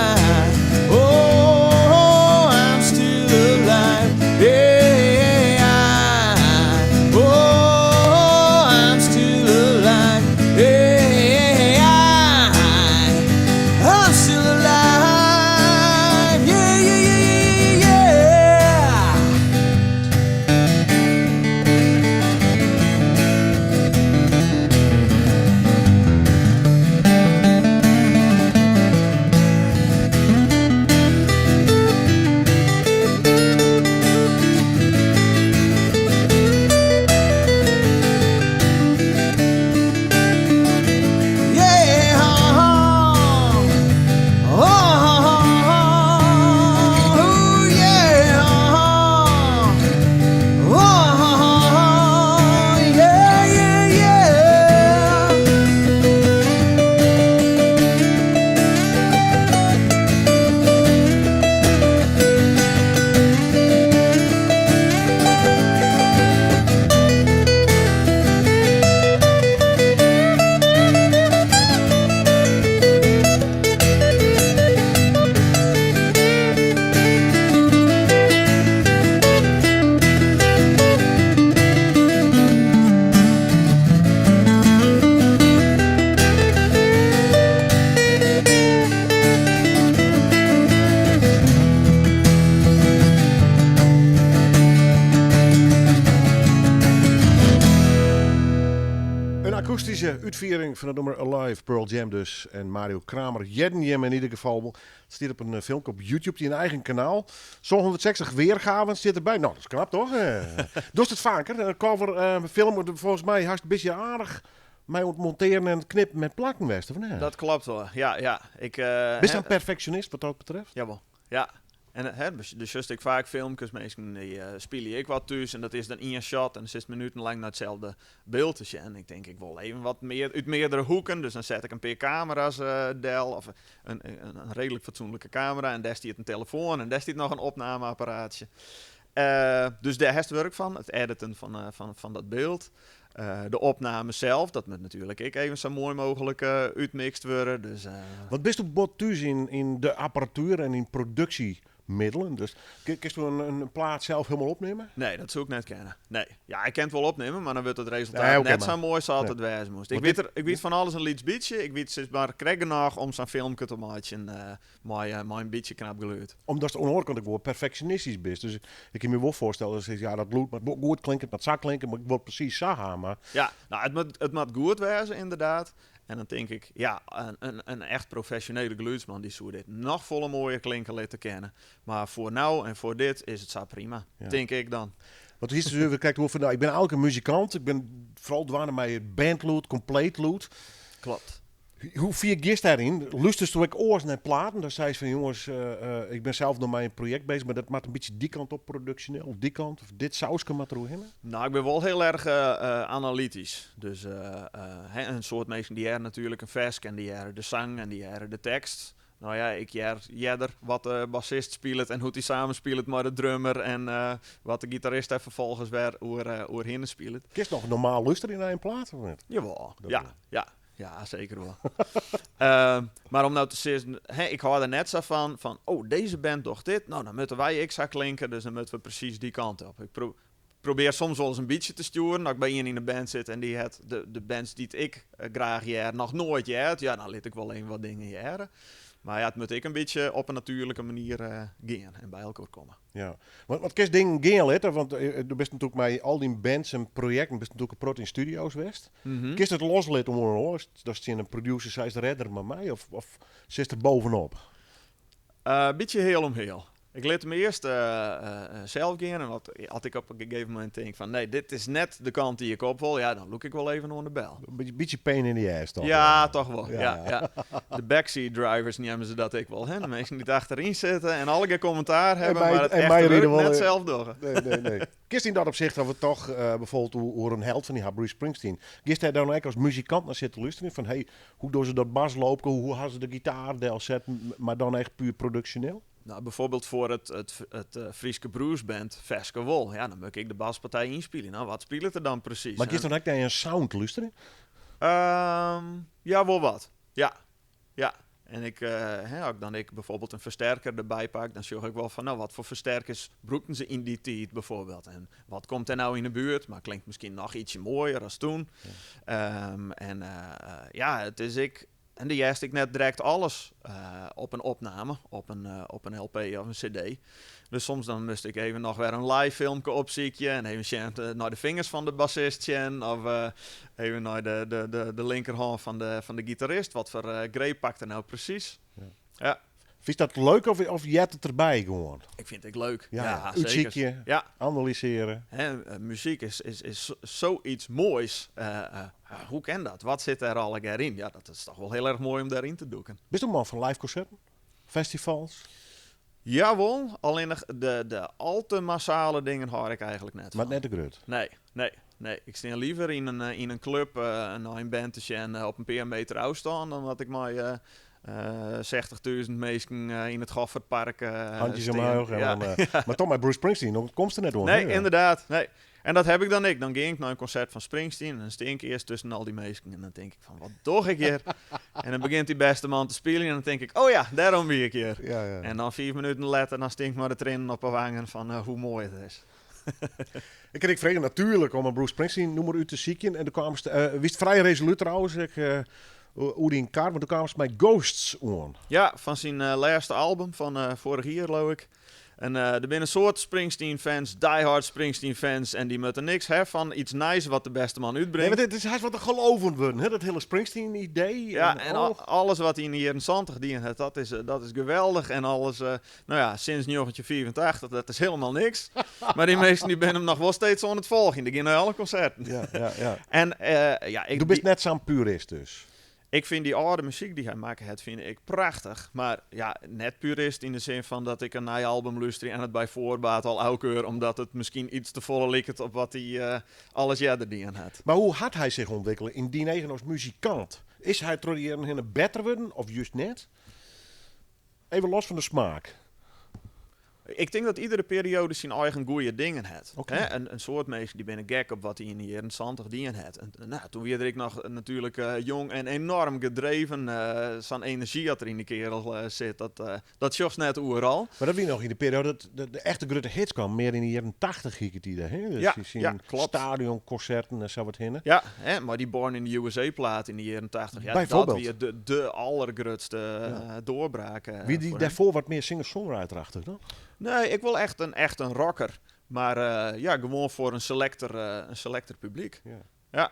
útfiering fan it nûmer Alive, Pearl Jam dus. En Mario Kramer hearden jim yn ieder gefal wol. It stiet op in filmke op YouTube, dyn eigen kanaal. 760 weergaven stiet derby. No, dat is knap toch? Dochst it faker, in cover, film, folgens my hast in bytsje aardich mei oan it montearen en it knippen met plakken west, of net? Dat klopt wol, ja, ja. Ik, Bist in perfectionist wat dat betreft? Jawel, ja. En hè, dus sjochst ek faak filmkes, minsken dy spylje ek wat thús en dat is dan ien shot en dan sitst minutenlang nei itselde byld te sjen. Ik tink, ik wol even wat mear út meardere hoeken, dus dan set ik in pear kamera's del of in reedlik fatsoenlike kamera en dêr stiet in telefoan en dêr stiet noch in opnameapparaatsje. Dus dêr hast wurk fan, it editen fan dat byld. De opname sels, dat moat natuerlik ek even sa moai mooglik útmikst wurde. Dus, Want bist do bot thús yn de apparatuer en yn produksjemiddelen? Dus kinst do in plaat sels hielendal opnimme? Nee, dat soe ik net kinne. Nee. Ja, ik kin it wol opnimme, mar dan wurdt it resultaat net sa moai sa as it wêze moast. Ik wit, ik wit fan alles in lyts bytsje. Ik wit sis mar krekt genôch om sa'n filmke te meitsjen mei in bytsje knap gelûd. Omdatst oan de oare kant ek wol perfeksjonistysk bist. Dus ik kin my wol foarstelle dat ja, dat lûd moat goed klinke, it moat sa klinke, mar ik wol it presys sa ha. Mar... Ja, no, it moat goed wêze ynderdaad. En dan tink ik, ja, in echt profesjonele gelûdsman dy soe dit noch folle moaier klinke litte kinne. Mar foar no en foar dit is it sa prima, tink ik dan. Want hiest dus krekt oer fan, no, ik bin eigentlik in muzikant, ik bin foaral dwaande mei it bandlûd, kompleet lûd. Klopt. Hoe fier giest dêryn? Lústerst ek oars nei platen? Dan seist fan jonges, ik bin sels noch mei in projekt beuzich, mar dat moat in bytsje dy kant op produksjoneel, of dy kant, of dit sauske moat deroerhinne? No, ik bin wol hiel erch analytysk. Dus hè, in soad minsken dy hearre natuerlik in ferske en dy hearre de sang en dy hearre de tekst. No ja, ik hear earder wat de bassist spilet en hoe't dy samen spilet mei de drummer en wat de gitarist dêr ferfolgens wer oerhinne spilet. Kinst noch normaal lústerje nei in plaat of net? Jawol, ja, ja. Ja, seker wol. Mar om no te sizzen, hè, ik hâld der net sa fan, fan oh, dizze band docht dit, no dan moatte wy ek sa klinke, dus dan moatte we presys dy kant op. Ik probear soms wolris in bytsje te stjoeren, as ik by ien yn 'e band sit en dy hat de bands dy't ik graach hear noch noait heard, ja, dan lit ik wol even wat dingen hearre. Mar ja, it moat ek in bytsje op in natuerlike manier gean en by elkoar komme. Ja, want kinst dingen gean litte, want do bist natuerlik mei al dyn bands en projekten bist natuerlik in protte yn studio's west. Kinst it loslitte oan in oar? Datst tsjin in producer seist, rêd der mar mei, of sitst der bovenop? Bytsje heal om heal. Ik lit him earst sels gean en as ik op in gegeven momint tink fan nee, dit is net de kant dy't ik op wol, ja, dan lûk ik wol even oan de bel. Een bytsje pain in the ass toch? Ja, toch wol. Ja, ja. De backseat drivers neame se dat ek wol. Hè? De minsken dy't achteryn sitte en allegear kommentaar hawwe, mar it echte wurk net sels dogge. Nee, nee, nee. Kinst yn dat opsicht of it toch bijvoorbeeld oer in held fan dy ha, Bruce Springsteen, giest dêr dan ek as muzikant nei sitte lústerjen fan hey, hoe dogge se dat basloopke, hoe ha se de gitaar delset, mar dan echt puer produksjoneel? No, bijvoorbeeld foar it Fryske Bruce Band ferske wol. Ja, dan moat ik de baspartij ynspylje. No, wat spilet er dan presys? Mar giest dan ek nei in sound lústerjen? Ja, wol wat. Ja, ja. En ik, hè, as ik dan ek bijvoorbeeld in fersterker derby pak, dan sjoch ik wol fan, no, wat foar fersterkers brûkten se yn dy tiid bijvoorbeeld? En wat komt dêr no yn 'e buert? Mar klinkt miskien noch ietsje moaier as toen. En ja, it is ek. En do hearst ek net direkt alles op in opname, op in LP of in CD. Dus soms dan moast ik even noch wer in live filmke opsykje en even sjen nei de fingers fan de bassist sjen of even nei de linkerhân fan de gitarist. Wat foar greep pakt er nou presys? Ja. Fynst dat leuk of heart it derby gewoan? Ik fyn it ek leuk. Ja, Ja, seker. Útsykje, analysearje. Hè, muzyk is soiets moais. Hoe kin dat? Wat sit dêr allegear yn? Ja, dat is toch wol hiel erch moai om dêryn te dûken. Bist in man fan live konserten? Festivals? Jawol, allinnich de al te massale dingen hâld ik eigentlik net Mar fan. net te grut? Nee, nee, nee. Ik stean liever yn in klup nei in band te sjen op in pear meter ôfstân dan dat ik mei 60.000 minsken yn it Goffertpark Handjes omhoog. En dan, mar toch mei Bruce Springsteen, dan komst der net oan. Nee, ynderdaad. Nee. En dat ha ik dan ek. Dan gean ik nei in konsert fan Springsteen en dan stean ik earst tusken al dy minsken en dan tink ik fan, wat doch ik hjir? En dan begjint dy bêste man te spyljen en dan tink ik, oh ja, dêrom wie ik hjir. En dan 5 minuten letter, dan stean ik mei de triennen op 'e wangen fan hoe moai it is. Ik krige frege natuerlik om in Bruce Springsteen nûmer út te sykjen. En doe kaamst, wiest frij resolút trouwens, ek, oer dyn kar, want doe kaamst mei Ghosts oan. Ja, fan syn lêste album fan foarich jier, leau ik. En der binne in soad Springsteen-fans, diehard Springsteen-fans, en dy moatte niks ha fan iets nijs wat de bêste man Nee, útbringt. want it is hast wat in geloof wurden, hè? Dat hiele Springsteen-idee. Ja, en oh. alles wat hy yn de jierren 70 dien hat, dat is geweldich. En alles, no ja, sinds 1985, dat is hielendal niks. Mar dy minsken dy binne him noch wol steeds oan it folgjen. Dy gean nei alle konserten. Ja. En, ja, ik, Do bist net sa'n purist dus. Ik fyn dy âlde muzyk dy't hy makke hat, fyn ik prachtich. Mar ja, net purist yn de sin fan dat ik in nij album lústerje en it by foarbaat al ôfkeur omdat it miskien iets te folle liket op wat hy alris earder dien hat. Mar hoe hat hy sich ûntwikkele yn dyn eagen as muzikant? Is hy troch de jierren hinne better wurden of just net? Even los fan de smaak. Ik tink dat iedere periode syn eigen goede dingen hat. Oké. Hè, in soad minsken dy binne gek op wat hy yn de jierren 70 dien hat. En, no, doe wie er ek noch natuerlik jong en enorm gedreven. Sa'n enerzjy dat der yn de kerel sit, dat sjochst net oeral. Mar dat wie noch yn de periode dat de echte grutte hits kamen, mear yn de jierren 80 hie ik it idee. Hè? Dus Ja, dy syn ja, klopt. stadionkonserten en sa wat hinne. Ja, hè, mar dy Born in the USA plaat yn de jierren 80, ja, dat Bijvoorbeeld. wie de allergrutste doorbraak Wie dy foar him. dêrfoar wat mear singer-songwriter-achtich dan? Nee, ik wol echt in rocker. Mar ja, gewoan foar in selecter publyk. Ja.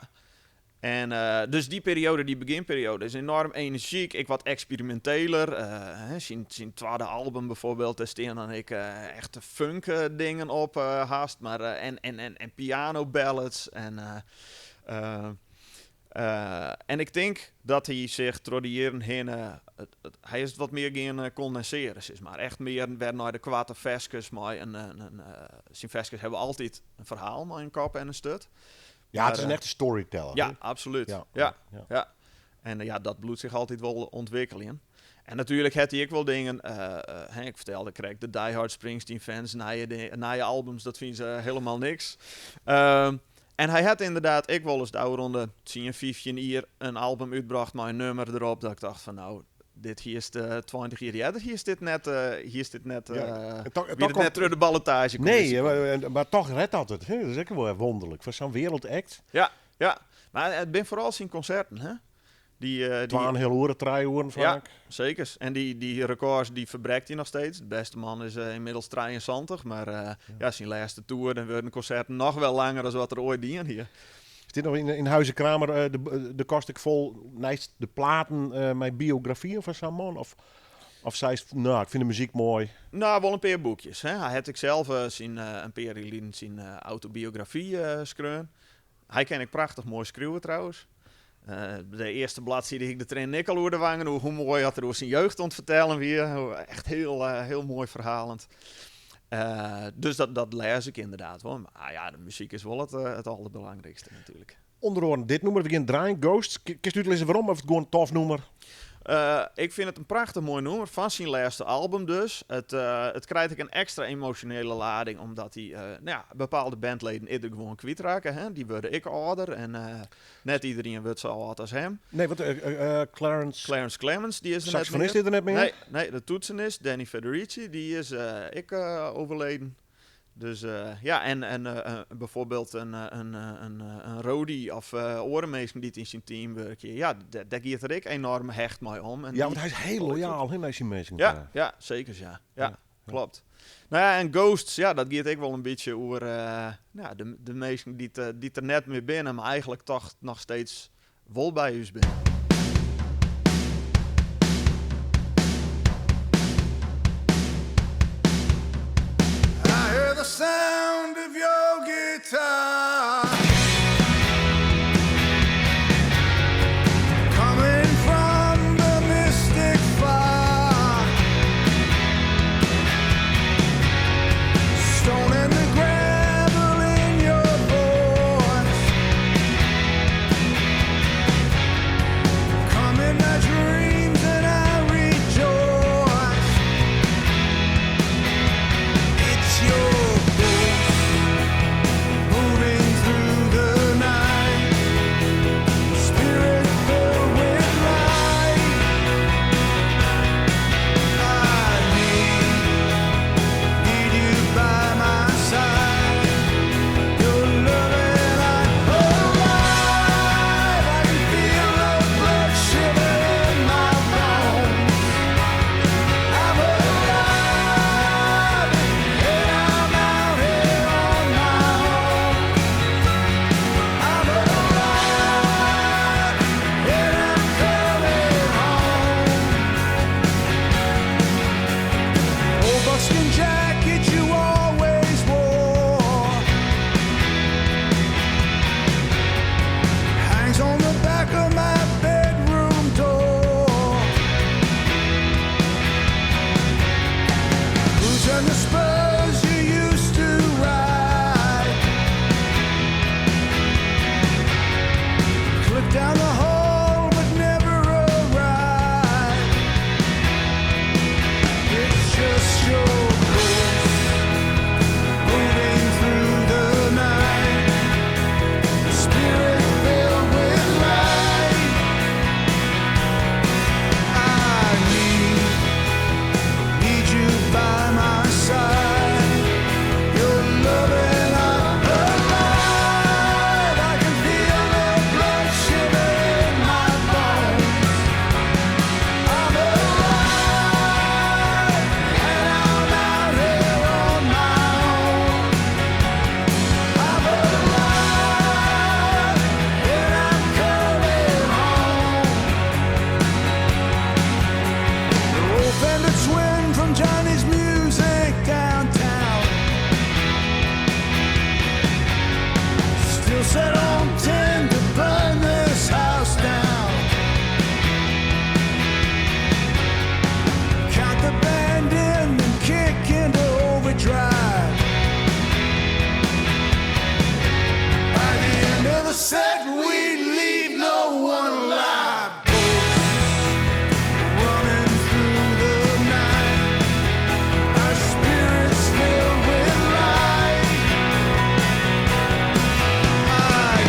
En dus dy periode, dy begjinperiode, is enorm enerzjyk. Ek wat eksperiminteler. Hè, syn twadde album bijvoorbeeld, dêr stean dan ek echte funk dingen op, hast. Mar en piano ballads. En ik tink dat hy sich troch de jierren hinne, hy is wat mear gean kondensearjen, sis mar. Echt mear wer nei de koarte ferskes mei in, syn ferskes hawwe altyd in ferhaal mei in kop en in sturt. Ja, it is Mar, in echte storyteller, Ja, hè? absoluut. En ja, dat bliuwt sich altyd wol ûntwikkeljen. En natuerlik hat hy ek wol dingen, hè, ik fertelde krekt, de diehard Springsteen fans, nije albums, dat fine se hielendal niks. En hy hat ynderdaad ek wolris de ôfrûne 10, 15 jier in album útbrocht mei in nûmer derop, dat ik tocht fan nou, dit hier is de 20 jier earder, hier is dit net, hier is dit net, Ja, en wie toch dit net troch de ballotaazje Nee, komt. maar toch redt dat het. Hè? Dat is ek wol wûnderlik. Foar sa'n wereldact. Ja, ja. Mar it binne foaral syn konserten, hè? Die Twaenheal oere, trije oeren Ja, faak. zeker. En dy rekords dy ferbrekt hy noch steeds. De bêste man is ynmiddels 73, mar ja, syn lêste tour, dan wurde konserten noch wol langer as wat er oait dien hie. Is dit noch yn Huize Kramer, de kast ek fol neist de platen mei biografyen fan sa'n man? Of seist, no, ik fyn de muzyk moai? No, wol in pear boekjes. Hè. Hy hat ek sels in pear jier lyn syn autobiografy skreaun. Hy kin ek prachtich moai skriuwe trouwens. De earste bladside hie ik de triennen ek al oer de wangen, hoe moai dat er oer syn jeugd oan it fertellen wie. Echt heel moai ferhalend. Dus dat lês ik ynderdaad wol. Mar ja, de muzyk is wol it alderbelangrykste natuerlik. Ûnder oare dit nûmer, we gean draaien, Ghosts. Kinst útlizze wêrom of it gewoan in tof nûmer? Ik fyn it in prachtich moai nûmer fan syn lêste album dus. It krijt ek in ekstra emosjonele lading, omdat hy, no ja, bepaalde bandleden earder gewoan kwytrakke. Hè? Dy wurde ek âlder en net iderien wurdt sa âld as him. Nee, want Clarence Clarence Clemons, dy is der net Saxofonist mear. is der net mear? Nee, nee, de toetsenist, Danny Federici, dy is ek overleden. Dus ja, en bijvoorbeeld in roadie of oare minsken dy't yn syn team wurkje. Ja, dêr giet er ek enorm hecht mei om. En Ja, dy want hy is hiel loyaal, hè, nei syn minsken. Ja, ja, seker, ja. Ja, klopt. No ja, en Ghosts, ja, dat giet ek wol in bytsje oer, no, de minsken dy't der net mear binne, mar eigentlik toch noch steeds wol by ús binne. I hear the sound of your guitar coming from the mystic far. Stone and the gravel in your voice. Burn the spurs you used to ride. Clip down the hall, but never arrive. It's just your ghost moving through the night. The spirit filled with light. I need you by my side. Your love and I'm alive. I can feel the blood shiver in my bones. I'm alive, and I'm out here on my own. I'm alive, and I'm coming home. The old Fender Twin from Johnny's Music downtown. Still set on 10 to burn this house down. Count the band in and kick into overdrive. By the end of the set, we leave no one alive. Running through the night, our spirits filled with light. I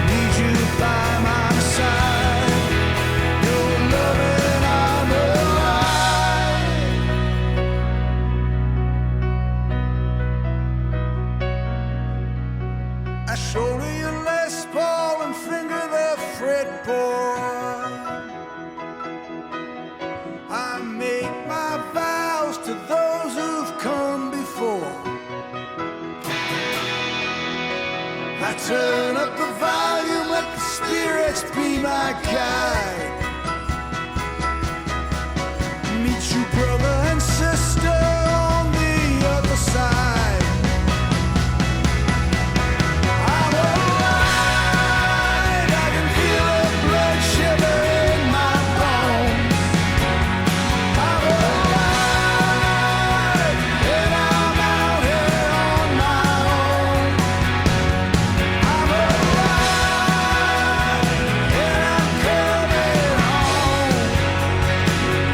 need you by my side. Your love and I'm alive. I shoulder your Les Paul and finger the fretboard. I make my vows to those who've come before. I turn up the volume, let the spirits be my guide. Meet you, brother and sister, on the other side. I'm alive. I can feel the blood shiver in my bones. I'm alive, and I'm out here on my own. I'm alive, and I'm coming home.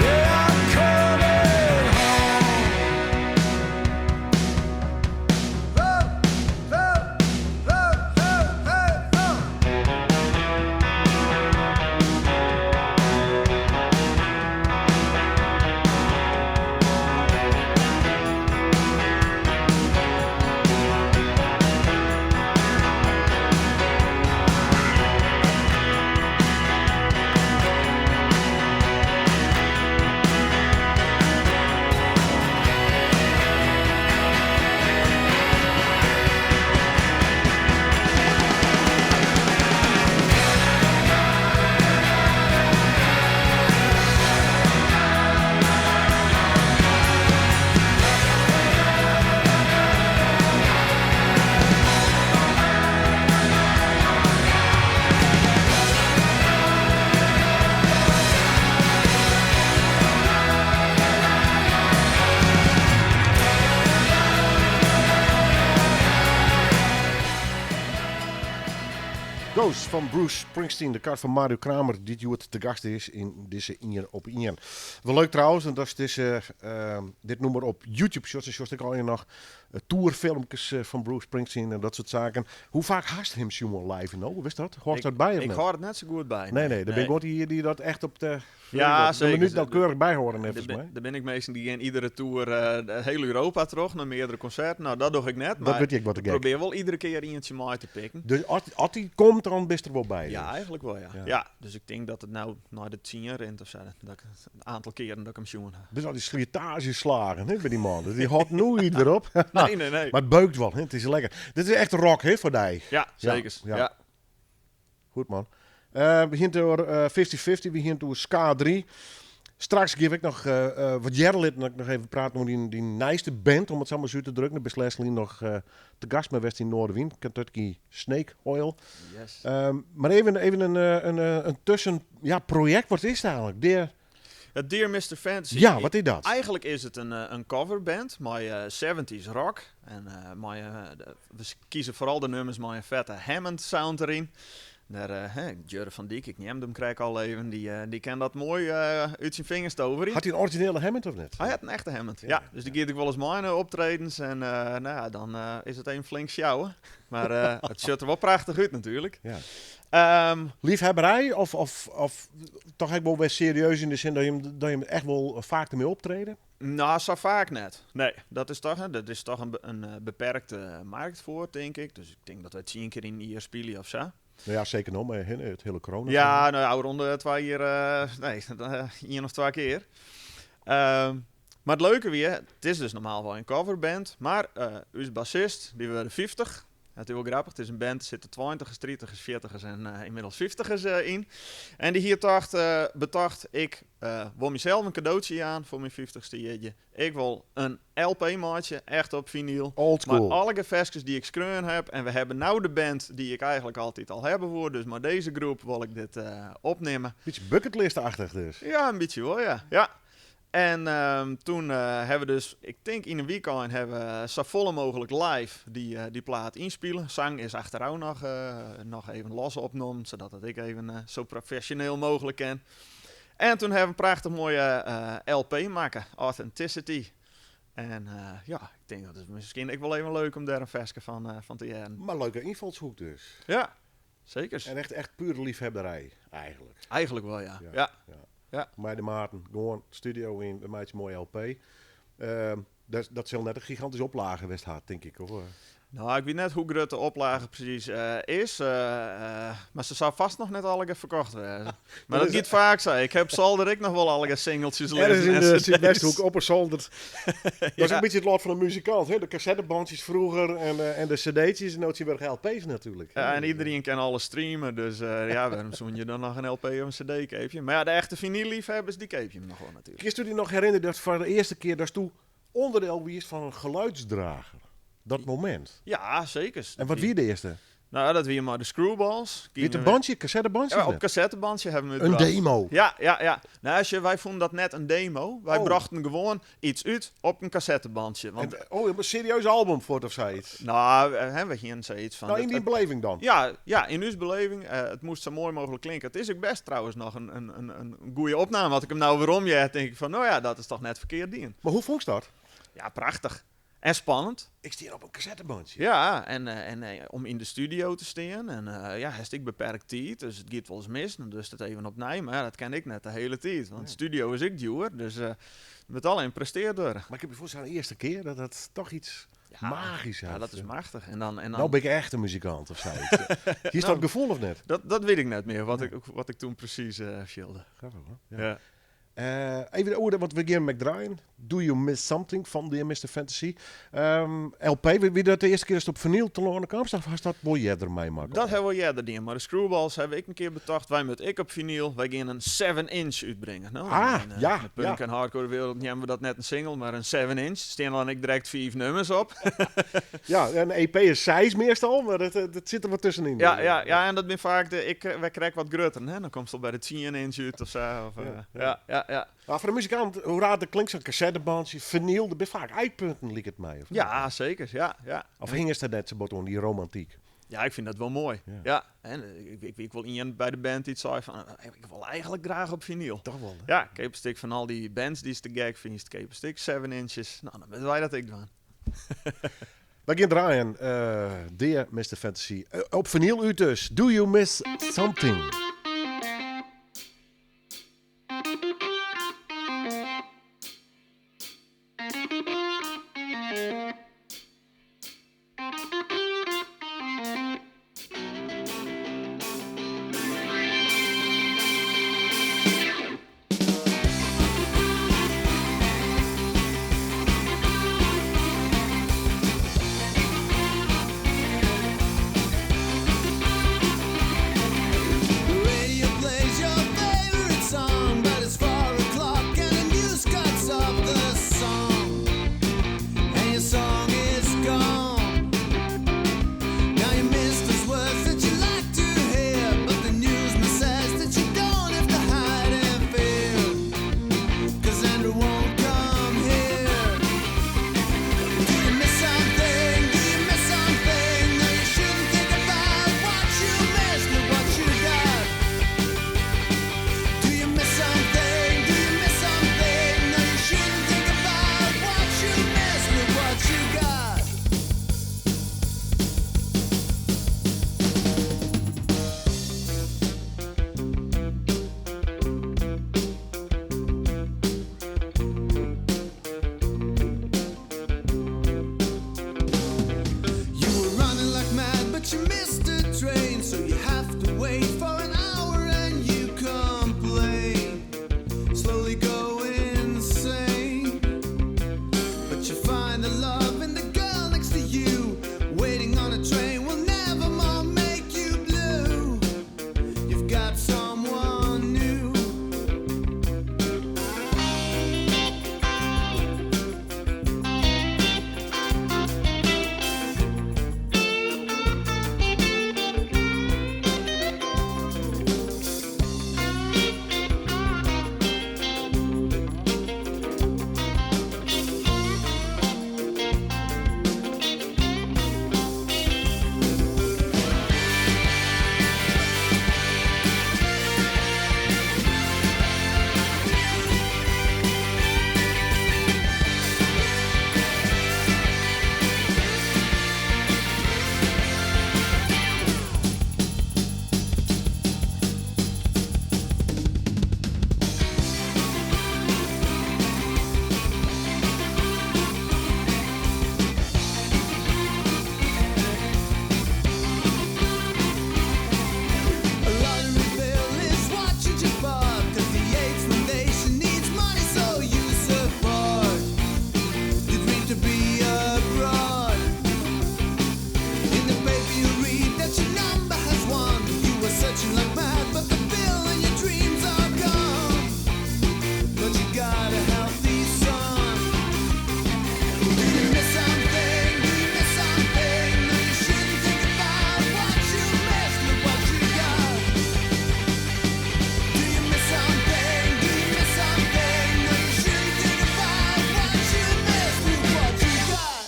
Yeah, I'm coming home. Oh, oh, oh, oh, oh, oh. Ghost fan Bruce Springsteen, de kar fan Mario Kramer, dy't hjoed te gast is yn dizze Ien op Ien. Wol leuk trouwens, want ast dit nûmer op YouTube sjochst, dan sjochst ek al noch tourfilmkes fan Bruce Springsteen en dat soart saken. Hoe faak hast him sjoen live no? Witst dat? Hâldst dat by of Ik net? hâld it net sa goed by. Nee, nee, der binne guon dy't dat echt op de, Ja, de zeker. minút nauwkeurig byhâlde, neffens my. Der binne ek minsken dy't gean iedere tour de hiele Europa troch nei meardere konserten. No, dat doch ik net, Dat mar wurdt ek wat te ik gek. probearje wol iedere kear ientsje mei te pikken. Dus as dy komt, dan bist der wol by. Ja, dus. eigentlik wol, ja. Ja. Ja, dus ik tink dat it no nei de 10 rint of sa. Dat ik in oantal kearen dat ik him sjoen ha. Dus al dy slitaazjeslagen, hè, by dy man. Dus dy hâldt noait wer op. Nee, nee, nee. Mar it beukt wol, hè. It is lekker. Dit is echt rock, hè, foar dy. Ja, zeker. Ja. Ja. Goed, man. We beginnen oer 50-50, we beginnen oer Ska 3. Straks geef ik noch wat hearre litten, dat ik noch even praat oer dyn nijste band, om it sa mar út te drukken. Dêr bist lêsten noch te gast mei west yn Noardewyn, Kentucky Snake Oil. Yes. Mar even in tusken, ja, projekt, wat is it eigentlik? De Het Dear Mr. Fantasy. Ja, wat is dat? Eigenlijk is het een coverband met 70s rock. En we kiezen vooral de nummers met een vette Hammond sound erin. Daar, hè, Jurre van Dijk, ik neem hem krijg al even, die kan dat mooi uit zijn vingers toveren. Had hij een originele Hammond of net? Hij had een echte Hammond, ja. Dus die giet ik wel eens mijn optredens en nou ja, dan is het een flink sjouwen. Maar het ziet er wel prachtig uit natuurlijk. Liefhebberij of toch echt wel weer serieus in de zin dat je hem echt wel vaak ermee optreden? Nou, zo vaak net. Nee, dat is toch, hè, dat is toch een beperkte markt voor, denk ik. Dus ik denk dat wij 10 keer in een jaar spelen of zo. Nou ja, zeker nog, maar het hele corona. Ja, nou ja, rond de 2 jaar, nee, 1 of 2 keer. Maar het leuke weer, het is dus normaal wel een coverband, maar u is bassist, die werden 50. Het is wel grappig, het is een band, er zitten 20ers, 30ers, 40ers en inmiddels 50ers in. En die hier betacht, ik wil mezelf een cadeautje aan voor mijn 50ste jeetje. Ik wil een L P-maatje, echt op vinyl. Old school. Maar alle versjes die ik skreun heb, en we hebben nou de band die ik eigenlijk altijd al hebben voor, dus maar deze groep wil ik dit opnemen. Beetje bucketlist-achtig dus. Ja, een beetje hoor, ja. Ja. En toen hebben we dus, ik denk in een weekend, hebben we zo volle mogelijk live die plaat inspelen. Zang is achteraf nog even los opgenomen, zodat dat ik even zo professioneel mogelijk ken. En toen hebben we een prachtig mooie LP maken, Authenticity. En ik denk dat is misschien ook wel even leuk om daar een versje van te jaren. Maar leuke invalshoek dus. Ja, zeker. En echt pure liefhebberij eigenlijk. Eigenlijk wel, ja. Maar de Maarten, gewoon studio in, een beetje mooie LP. Dat zal net een gigantische oplage geweest had, denk ik, hoor. Nou, ik weet net hoe groot de oplage precies is. Maar ze zou vast nog net alle verkocht worden. Maar dat gaat vaak zo. Ik heb zolder ik nog wel alle singeltjes Ergens liggen in en de cd's. Zuidwesthoek op een zolder. Dat is een beetje het lot van een muzikant. Hè? De cassettebandjes vroeger en de cd'tjes en ook die werden L P's natuurlijk. Ja, en iedereen kan alles streamen. Dus waarom zoen je dan nog een LP of een cd keepje? Maar ja, de echte vinylliefhebbers, die keep je hem nog wel natuurlijk. Kun je je nog herinneren dat voor de eerste keer dat toen onderdeel wie is van een geluidsdrager? Dat moment. Ja, zeker. En wat wie de eerste? Nou, dat wie maar de Screwballs. Wie het een bandje, cassettebandje? Ja, of op net? cassettebandje hebben we het Een gebracht. demo? Ja, ja, ja. Nou, als je, wij vonden dat net een demo. Wij brachten gewoon iets uit op een cassettebandje. Want En, oh, een serieus album voor het of zoiets? Nou, hè, we gingen zoiets van... Nou, in die beleving dan? Ja, ja, in uw beleving. Het moest zo mooi mogelijk klinken. Het is ook best trouwens nog een goede opname. Als ik hem nou weer omjet, denk ik van, nou ja, dat is toch net verkeerd dien. Maar hoe vond je dat? Ja, prachtig. En spannend. Ik sta hier op een cassettebandje. Ja, en om in de studio te staan. En ja, heeft ik beperkt tijd, dus het gaat wel eens mis. Dan dus het even opnieuw. Maar ja, dat ken ik net de hele tijd. Want de studio is ik duur, dus met alleen presteert door. Maar ik heb je voorstel de eerste keer dat dat toch iets magisch Ja, heeft. dat is machtig. En dan, en dan Nou ben ik echt een muzikant of zoiets. Hier is dat gevoel of net? Dat weet ik net meer, wat ik toen precies voelde. Grappig, hoor. Ja. Even de orde, want we gaan met draaien. Do You Miss Something van de Mr. Fantasy. LP, wie dat de eerste keer is het op vinyl te lonen kwam, of was dat wel eerder mee maken? Dat hebben we eerder dien, maar de Screwballs hebben ik een keer betocht. Wij met ik op vinyl, wij gaan een 7-inch uitbrengen. Nou, in de punk en hardcore wereld nemen we dat net een single, maar een 7-inch. Staan dan ik direct 5 nummers op. Ja, een EP is 6 meestal, maar dat zit er wat tussenin. Ja, ja, ja, en dat ben vaak de, ik wij krijgen wat grutter, hè? Dan komt het al bij de 10-inch uit of zo. Of, ja, ja, ja. Maar voor een muzikant, hoe raar dat klinkt, zo'n cassettebandje, vinyl, dat ben vaak eindpunten, liep het mij. Of niet? Ja, zeker. Ja, ja. Of hing is dat net zo bot om die romantiek? Ja, ik vind dat wel mooi. Ja. En ik wil iemand bij de band iets zei van, ik wil eigenlijk graag op vinyl. Toch wel, hè? Ja, ik heb een stuk van al die bands die is te gek vind, ik heb een stuk 7 inches. Nou, dan weten wij dat ik doe. We gaan draaien, Dear Mr. Fantasy. Op vinyl u dus. Do You Miss Something? Rain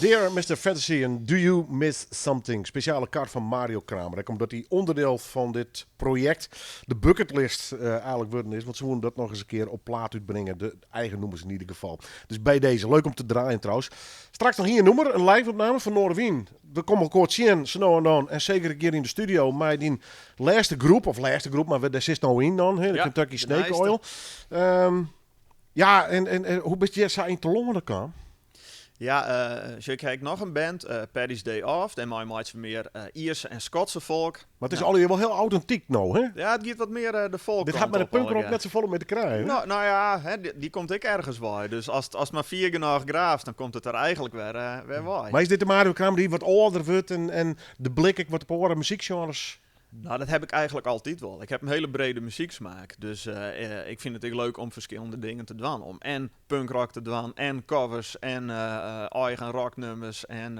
Dear Mister Fantasy en Do You Miss Something? Spesjale kar fan Mario Kramer. Ek omdat hy ûnderdiel fan dit projekt, de bucketlist, eigenlik wurden is. Want se woene dat noch ris in kear op plaat útbringe. De eigen nûmers yn ieder gefal. Dus by dizze, leuk om te draaien trouwens. Straks noch ien nûmer, in live-opname fan Noardewyn. We komme elkoar tsjin, sa no en dan. En seker in kear yn de studio mei dyn lêste groep, of lêste groep, mar dêr sitst no yn dan, hè, de Ja, Kentucky de Snake nijste. Oil. Ja, en hoe bist hjir sa yn telâne kaam? Ja, sjoch, ik ha ek noch in band, Paddy's Day Off. Dêrmei meitsje we mear Ierse en Skotse folk. Mar it is allegear wol hiel autentyk no, hè? Ja, it giet wat mear de folk Dit hat kant mei de op punkrock allegear. net safolle mear te krijen, hè? No, no ja, hè, dy komt ek ergens wei. Dus ast mar fier genôch graafst, dan komt it der eigenlik wer wei. Mar is dit de Mario Kramer dy't wat âlder wurdt en de blik ek wat op oare muzykgenres? Nou, dat heb ik eigenlik altyd wol. Ik heb in hiele brede muzyksmaak. Dus ik fyn it ek leuk om ferskillende dingen te dwaan. Om en punkrock te dwaan, en covers, en eigen rocknummers, en,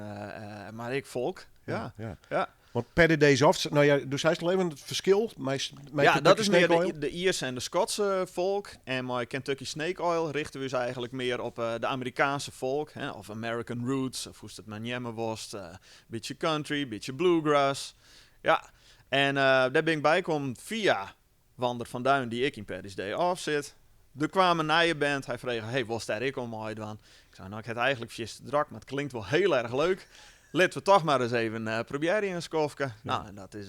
mar ek folk. Ja. Ja. Ja. Want Paddy Days Off, nou ja, do seist al even it ferskil mei Ja, Kentucky dat is mear Snake Oil. de Ierse en de Skotse folk. En mei Kentucky Snake Oil richte we ús eigenlik mear op de Amerikaanse folk, hè, of American Roots, of hoe'tst it mar neame wolst. Bytsje country, bytsje bluegrass. Ja, en dêr bin ik by kommen fia Wander van Duin, dy't ek yn Paddy's Day Off sit. Der kwam in nije band, hy frege, hey, wolst dêr ek oan meidwaan? Ik sei, nou, ik ha it eigenlik fierste drok, mar it klinkt wol hiel erch leuk. Litte we toch mar ris even probearje in skoftke. Nou, en dat is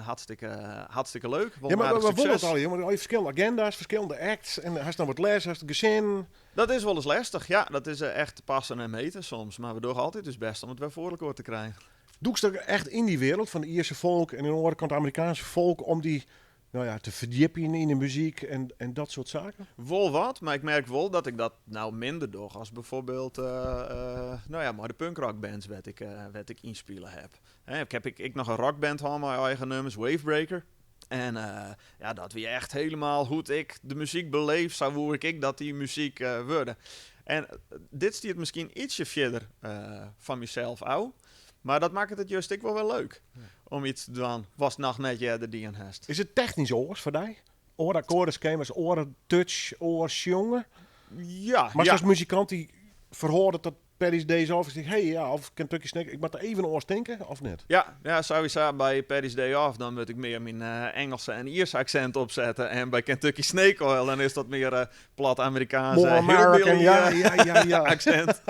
hartstikke leuk. Wol Ja, mar aardich wa wol dat sukses. allegear? Want al dy ferskillende aginda's, ferskillende acts en hast noch wat les, hast in gesin. Dat is wolris lestich, ja. Dat is echt passen en meten soms. Mar we dogge altyd ús bêst om it wer foar elkoar te krijen. Dûkst der echt yn dy wereld fan de Ierse folk en oan de oare kant de Amerikaanse folk om dy, nou ja, te ferdjipjen yn de muzyk en dat soart saken? Wol wat, mar ik merk wol dat ik dat no minder doch as byfoarbyld, nou ja, mei de punkrockbands wêr't ik ynspile ha. Hè, ik ha ek noch in rockband hân mei eigen nummers, Wavebreaker. En ja, dat wie echt hielendal hoe't ik de muzyk beleef, sa woe ik ek dat dy muzyk wurde. En dit stiet miskien ytsje fierder fan mysels ôf, mar dat makket it just ek wol wer leuk om yts te dwaan watst noch net earder dien hast. Is it technysk oars foar dy? Oare akkoardeskema's, oare touch, oar sjongen? Ja, Mar ja. as muzikant dy ferhâlde dat Paddy's Days Off is, tink, hey, ja, of Kentucky Snake, ik moat der even oars tinke, of net? Ja, ja, sawiesa by Paddy's Day Off, dan moat ik mear myn Engelse en Ierse aksint opsette. En by Kentucky Snake Oil, dan is dat mear plat Amerikaanse More American, hillbilly, ja, ja. aksint.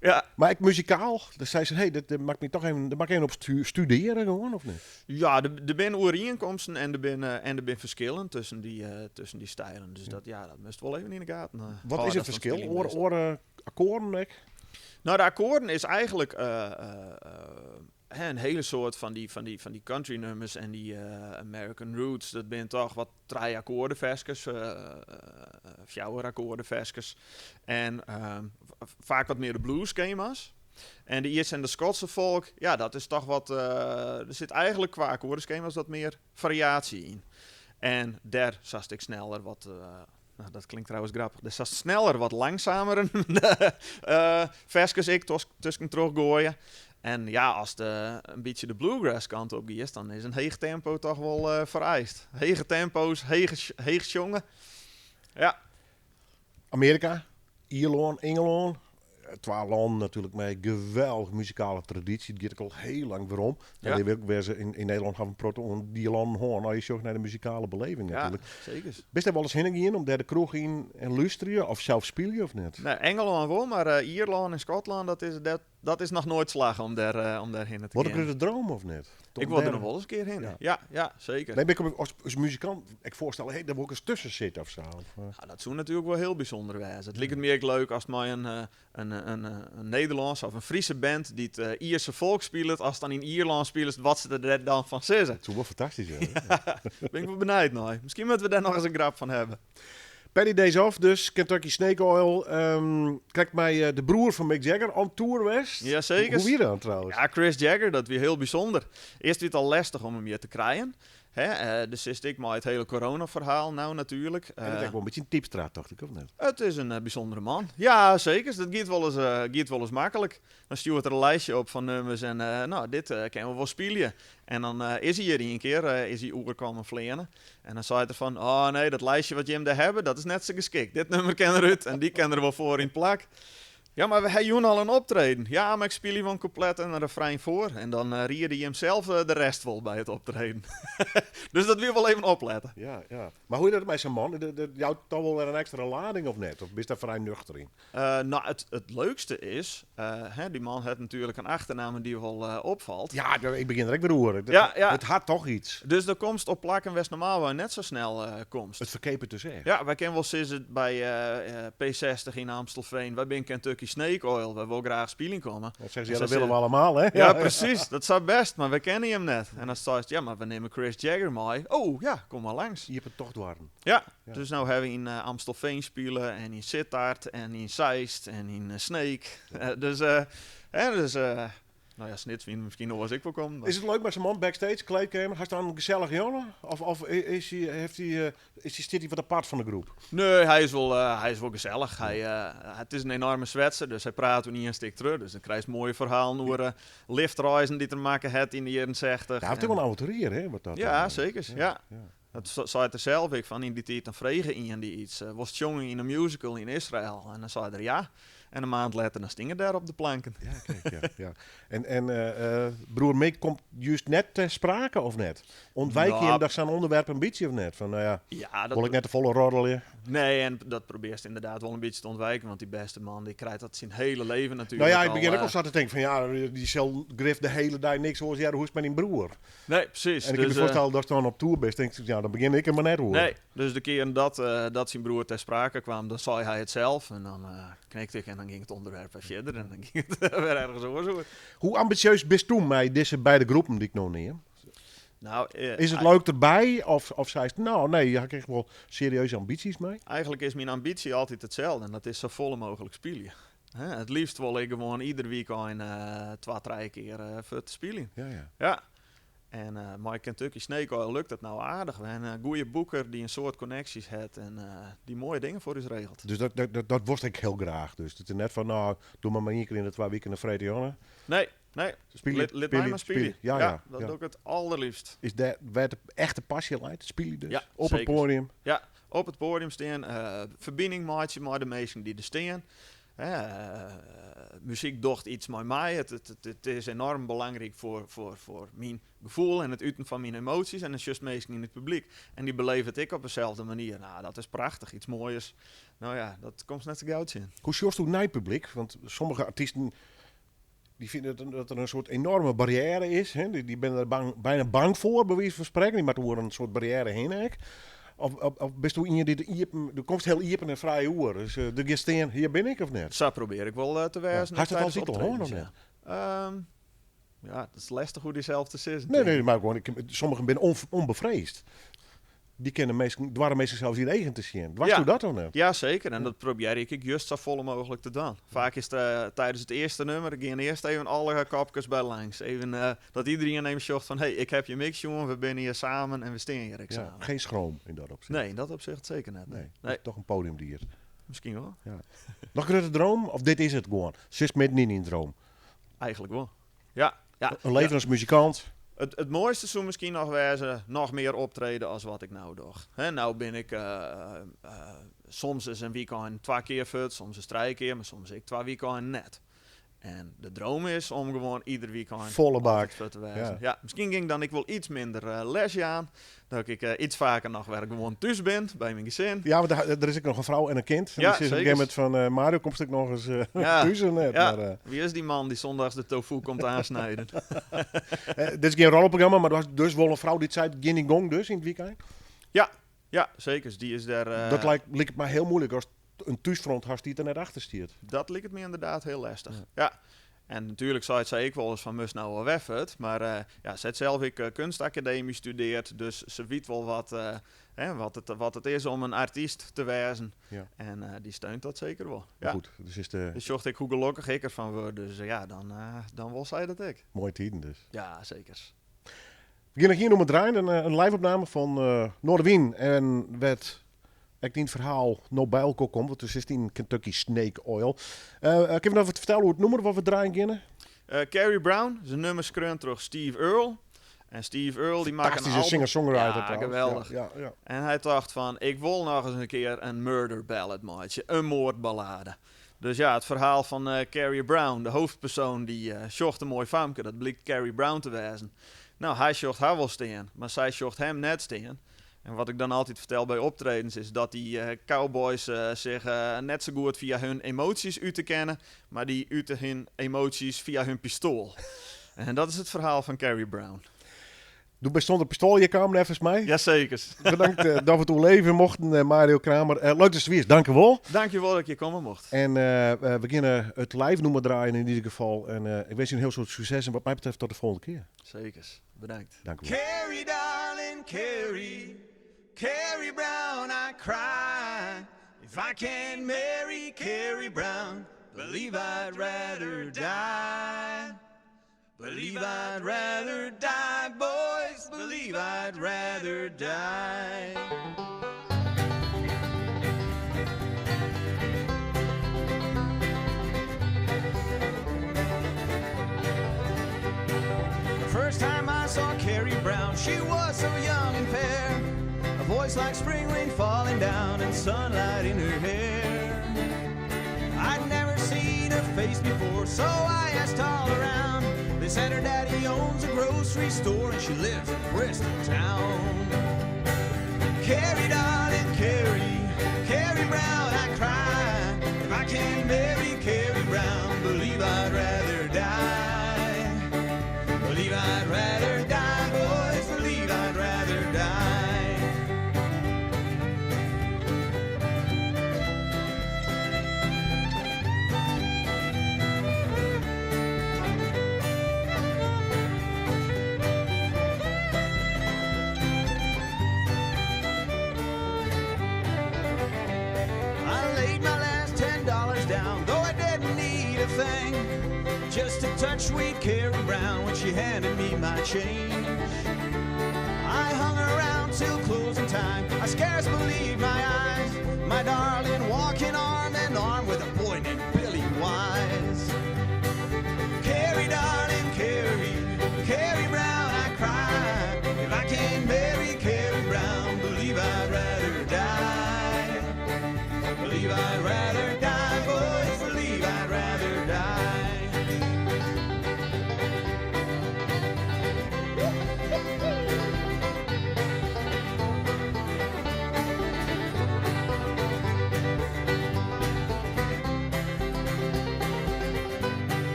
Ja. Mar ek muzikaal, dan sei se, hey, dat moat ik my toch even, dêr moat ik even op studearje gewoan, of net? Ja, der binne oerienkomsten en der binne ferskillen tusken dy stilen. Dus dat moatst wol even yn de gaten Wat hâlde is it dat ferskil? spyljen bist. Oare akkoarden ek? Nou, de akkoarden is eigenlik, hè, in hiele soad fan dy country nummers en dy American Roots, dat binne toch wat trije akkoardeferskes, fjouwer akkoardeferskes. En faak wat mear de blues skema's. En de Ierse en de Skotse folk, ja, dat is toch wat, der sit eigenlik kwa akkoardeskema's wat mear fariaasje yn. En dêr sast ek sneller wat, nou, dat klinkt trouwens grappich, dêr sast sneller wat langsumer ferskes ek tusken trochgoaie. En ja, as de in bytsje de bluegrass kant op giest, dan is in heech tempo toch wol fereist. Hege tempo's, heech sjonge. Ja. Amearika, Ierlân, Ingelân. Twa lannen natuerlik mei geweldich muzikale tradysje. It giet ek al hiel lang werom. En dy wurk wêze yn Nederlân hawwe in protte oan dy lannen hân. As je sjocht nei de muzikale beleving natuerlik. Zeker. Bist dêr wolris hinne gien om dêr de kroech yn en lústerje of sels spylje of net? Nee, Engelân wol, mar Ierlân en Skotlân, dat is noch noait slagge om dêr hinne te Wat in gean. grutte droom of net? Ik wol der noch wol ris in kear hinne. Ja, ja, zeker. Nee, ben ik as muzikant, ik foarstelle, hey, dêr wol ik ris tusken sitte of sa. Of. Ja, dat soe natuerlik wol hiel bysûnder wêze. It liket my ek leuk as mei in Nederlânske of in Fryske band dy't Ierse folk spilet, as dan yn Ierlân spilest, wat se der dan fan sizze. Dat soe wol fantastysk wêze. Ja, bin ik wol benijd nei. Miskien moatte we dêr noch ris in grap fan hawwe. Paddy Days Off dus, Kentucky Snake Oil. Krekt mei de broer fan Mick Jagger on tour west. Jazeker. Hoe wie dat trouwens? Ja, Chris Jagger, dat wie hiel bysûnder. Earst wie it al lestich om him hjir te krijen. Hè, dus is it mei it hiele corona-ferhaal no natuerlik. En dat is wol in bytsje in typstra, tocht ik, of net? It is in bysûndere man. Ja, zeker. Dat giet wolris maklik. Dan stjoert er in listje op fan nummers en nou, dit kinne we wol spylje. En dan is hy hjir ien kear, is hy oerkommen fleanen. En dan sei er fan, oh nee, dat listje wat jim dêr hawwe, dat is net sa geskikt. Dit nummer kin derút en dy kin der wol foar yn plak. Ja, mar we ha jûn al in optreden. Ja, mar ik spylje wol in kûplet en in refrein foar. En dan riede hy himsels de rest wol by it optreden. Dus dat wie wol even oplette. Ja, ja. Mar hoe is dat mei sa'n man? Dat jout toch wol wer in ekstra lading of net? Of bist dêr frij nuchter yn? No, it leukste is, hè, dy man hat natuerlik in achternamme dy't wol opfalt. Ja, ik begjin der ek wer oer. Ja, ja. It hat toch iets. Dus do komst op plakken wêr'tst normaalwei net sa snel komst. It ferkeapet dus echt. Ja, wy kinne wol sizze by P60 yn Amstelveen, wy binne Kentucky Snake Oil, wy wolle graach spyljen komme. Dat sizze se, ja, dat willen we allemaal, hè? Ja, presys. Dat sa best, mar wy kenne jim net. En dan seist, ja, mar we nimme Chris Jagger mei. Oh, ja, kom mar langs. Iepen toch doarren. Ja, dus no ha we yn Amstelveen spile en yn Sittard en yn Zeist en yn Sneek. Dus, hè, dus, no ja, Snits wie miskien oars ek wol kommen. Is it leuk mei sa'n man backstage, kleedkeamer? Hast dan in gesellige jonge? Of, of is hy, heeft hy, is hy, stiet hy wat apart fan de groep? Nee, hy is wol, hy is wol gesellich. Hy, it is in enoarme swetser, dus hy praat oer ien stik terug. Dus dan krijst moaie ferhalen oer liftreizen dy't er makke hat yn de jierren 60. Ja, hy is wol in avonturier, hè? Wat dat, Ja, zeker. Ja. Dat seit er sels ek, fan yn dy tiid dan frege ien dy iets. Wolst sjonge yn in musical yn Israël? En dan sei er ja. En in maand letter dan sting er dêr op de planken. Ja, kijk, ja, ja. En broer Mick komt juist net ter sprake of net? Ontwijk je hem dat zo'n onderwerp een beetje of net? Van, nou ja, Ja, dat wil ik net te volle roddelen? Nee, en dat probeerst inderdaad wel een beetje te ontwijken, want die beste man die krijgt dat zijn hele leven natuurlijk Nou ja, ik al, begin ook al zo te denken van ja, die zal grif de hele dag niks hoor. Ja, hoe is het met die broer? Nee, precies. En ik kan Dus, me voorstellen dat je dan op tour bent, denk ik, ja, dan begin ik er maar net hoor. Nee, dus de keer dat zijn broer ter sprake kwam, dan zei hij het zelf. En dan knikte ik en dan ging het onderwerp weer verder en dan ging het weer ergens over. Hoe ambitieus bist du met deze beide groepen die ik nou neem? Nou, Is het leuk erbij? Of zei ze, nou nee, je hebt echt wel serieuze ambities mee? Eigenlijk is mijn ambitie altijd hetzelfde en dat is zo volle mogelijk spelen. Hè, het liefst wil ik gewoon ieder weekend 2, 3 keer voor te spelen. Ja, ja. Ja. En met Kentucky Snake Oil lukt dat nou aardig. We hebben een goede boeker die een soort connecties heeft en die mooie dingen voor ons regelt. Dus dat worst ik heel graag. Dus het is net van, nou, doe maar maar één keer in de 2 weken een vrede jongen. Nee, nee. Spelen, Lid mij spelen, maar spelen. spelen. Ja, Ja, ja, dat ja. doe ik het allerliefst. Is dat waar de echte passie leidt? Spelen dus? Ja, Op het zeker. podium? Ja, op het podium staan. Verbinding maken met de mensen die er staan. Muziek docht iets met mij. Het is enorm belangrijk voor mijn gevoel en het uiten van mijn emoties. En dat is juist mensen in het publiek. En die beleven het ik op dezelfde manier. Nou, dat is prachtig. Iets moois. Nou ja, dat komt net te goud in. Hoe sjochst u naar het publiek? Want sommige artiesten die vinden dat er een soort enorme barrière is. Hè? Die zijn er bijna bang voor, bij wijze van spreken. Die moeten door een soort barrière heen. Hè? Of bist du iemand die de iepen, de komt heel iepen en vrij oer. Dus de gisteren, hier ben ik of net? Zo probeer ik wel te wijzen. Ja. Had je het al tijdens titel hoor, of optredens, ja. Ja, dat is lastig hoe die zelf te zeggen. Nee, nee, maar gewoon, sommigen zijn onbevreesd. Die kennen meestal, dwarren meestal zelfs hier eigen te zien. Was Ja. u dat dan net? Ja, zeker. En dat probeer ik juist zo volle mogelijk te doen. Vaak is het tijdens het eerste nummer, ik ging eerst even alle kopjes bij langs. Even dat iedereen even zocht van, hey, ik heb je mix, jongen, we zijn hier samen en we staan hier Ja, samen. geen schroom in dat opzicht. Nee, in dat opzicht zeker net. Nee, Nee. Toch een podiumdier. Misschien wel. Ja. Nog een grote droom? Of dit is het gewoon? Ze is midden in een droom. Eigenlijk wel. Ja. Ja. Een leven als muzikant. Het mooiste zou misschien nog wezen, nog meer optreden als wat ik nou doe. Hè, nou ben ik soms is een weekend 2 keer fut, soms is 3 keer, maar soms ik 2 weekend net. En de droom is om gewoon ieder weekend Volle bak. altijd fut te wezen. Ja. Ja, misschien ging dan ik wel iets minder lesje aan. Dat ik iets vaker nog weer gewoon thuis ben bij mijn gezin. Ja, want er is ook nog een vrouw en een kind. En Ja, die zit op een zeker. gegeven moment van Mario komt ik nog eens Ja. thuis en net. Ja. Maar Wie is die man die zondags de tofu komt aansnijden? dit is geen rolprogramma, maar er was dus wel een vrouw die het zei, Guinea Gong dus in het weekend. Ja, ja, zeker. Die is daar, Dat lijkt me heel moeilijk als een thuisfront hast die het er net achter stiert. Dat lijkt het me inderdaad heel lastig. Ja. En natuurlijk zei ik wel eens van mus nou wel weffert. Maar ja, ze heeft zelf ik kunstacademie studeert. Dus ze weet wel wat het is om een artiest te wezen. Ja. En die steunt dat zeker wel. Maar Ja. goed, dus is de Dus zocht ik hoe gelukkig ik ervan word. Dus ja, dan wil zij dat ik. mooie tijden dus. Ja, zeker. We gaan hier nog maar draaien. Een live-opname van Noardewyn. En werd ik in het verhaal Nobel komt, want het is in Kentucky Snake Oil. Ik heb nog wat vertellen hoe het nummer wat we draaien kunnen. Carrie Brown, zijn nummer skreun terug Steve Earle. En Steve Earle die maakt een Fantastische album. singer-songwriter Ja, trouwens. geweldig. Ja, ja, ja. En hij dacht van, ik wil nog eens een keer een murder ballad maken, een moordballade. Dus ja, it ferhaal fan Carrie Brown, de hoofdpersoon, dy sjocht in moai famke, dat blykt Carrie Brown te wêzen. No, hy sjocht har wol stean, mar sy sjocht him net stean. En wat ik dan altyd fertel by optredens is dat dy cowboys sich net sa goed fia hun emoties ute kinne, mar dy ute hun emoties fia hun pistoal. En dat is it ferhaal fan Carrie Brown. Do bist sûnder pistoal hjir kaam neffens my. Jazeker. Bedankt dat we it oerleve mochten, Mario Kramer. Leuk datst der wiest, dankewol. Dankjewol dat ik hjir komme mocht. En we geane it live nûmer draaien yn ieder gefal. En ik winskje in hiel soad sukses en wat my betreft tot de folgjende kear. Sekers, bedankt. Dankewol. Carrie, darling, Carrie, Carrie Brown, I cry. If I can't marry Carrie Brown, believe I'd rather die. Believe I'd rather die, boys, believe I'd rather die. The first time I saw Carrie Brown, she was so young and fair. A voice like spring rain falling down and sunlight in her hair. I'd never seen her face before, so I asked all around. They said her daddy owns a grocery store and she lives in Bristol town. Carrie, darling, Carrie, Carrie Brown, I cry. If I can't marry Carrie Brown, believe I'd rather die. Believe I'd rather die, boys, believe I'd rather die. I laid my last $10 down, though I didn't need a thing. Just to touch sweet Carrie Brown when she handed me my change. I hung around till closing time. I scarce believed my eyes. My darling walking arm in arm with a boy named Billy Wise. Carrie, darling, Carrie, Carrie Brown, I cry. If I can't marry Carrie Brown, believe I'd rather die. Believe I'd rather die, boys, believe I'd rather die.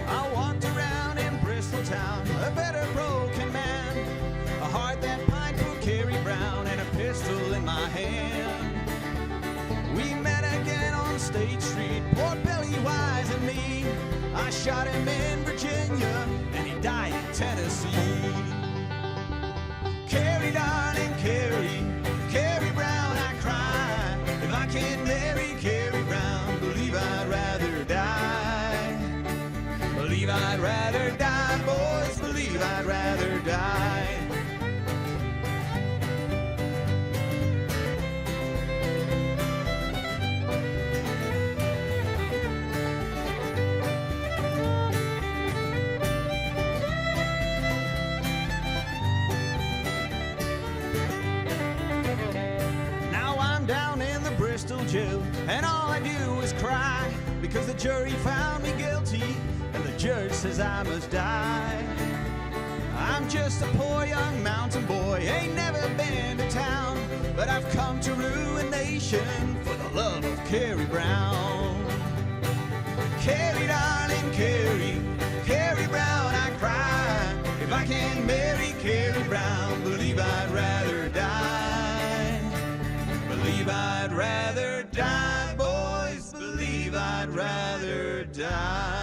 I walked around in Bristol town, a better broken man, a heart that pined for Carrie Brown, and a pistol in my hand. We met again on State Street, poor Billy Wise and me. I shot him in Virginia, and he died in Tennessee. Carrie, darling, Carrie, Carrie Brown, I cry. If I can't marry Carrie Brown, believe I'd rather die. Believe I'd rather die, boys, believe I'd rather die. Now I'm down in the Bristol jail, and all I do is cry because the jury found me guilty, and the judge says I must die. I'm just a poor young mountain boy, ain't never been to town, but I've come to ruination for the love of Carrie Brown. Carrie, darling, Carrie, Carrie Brown, I cry. If I can't marry Carrie Brown, believe I'd rather die. Believe I'd rather die, boys, believe I'd rather die.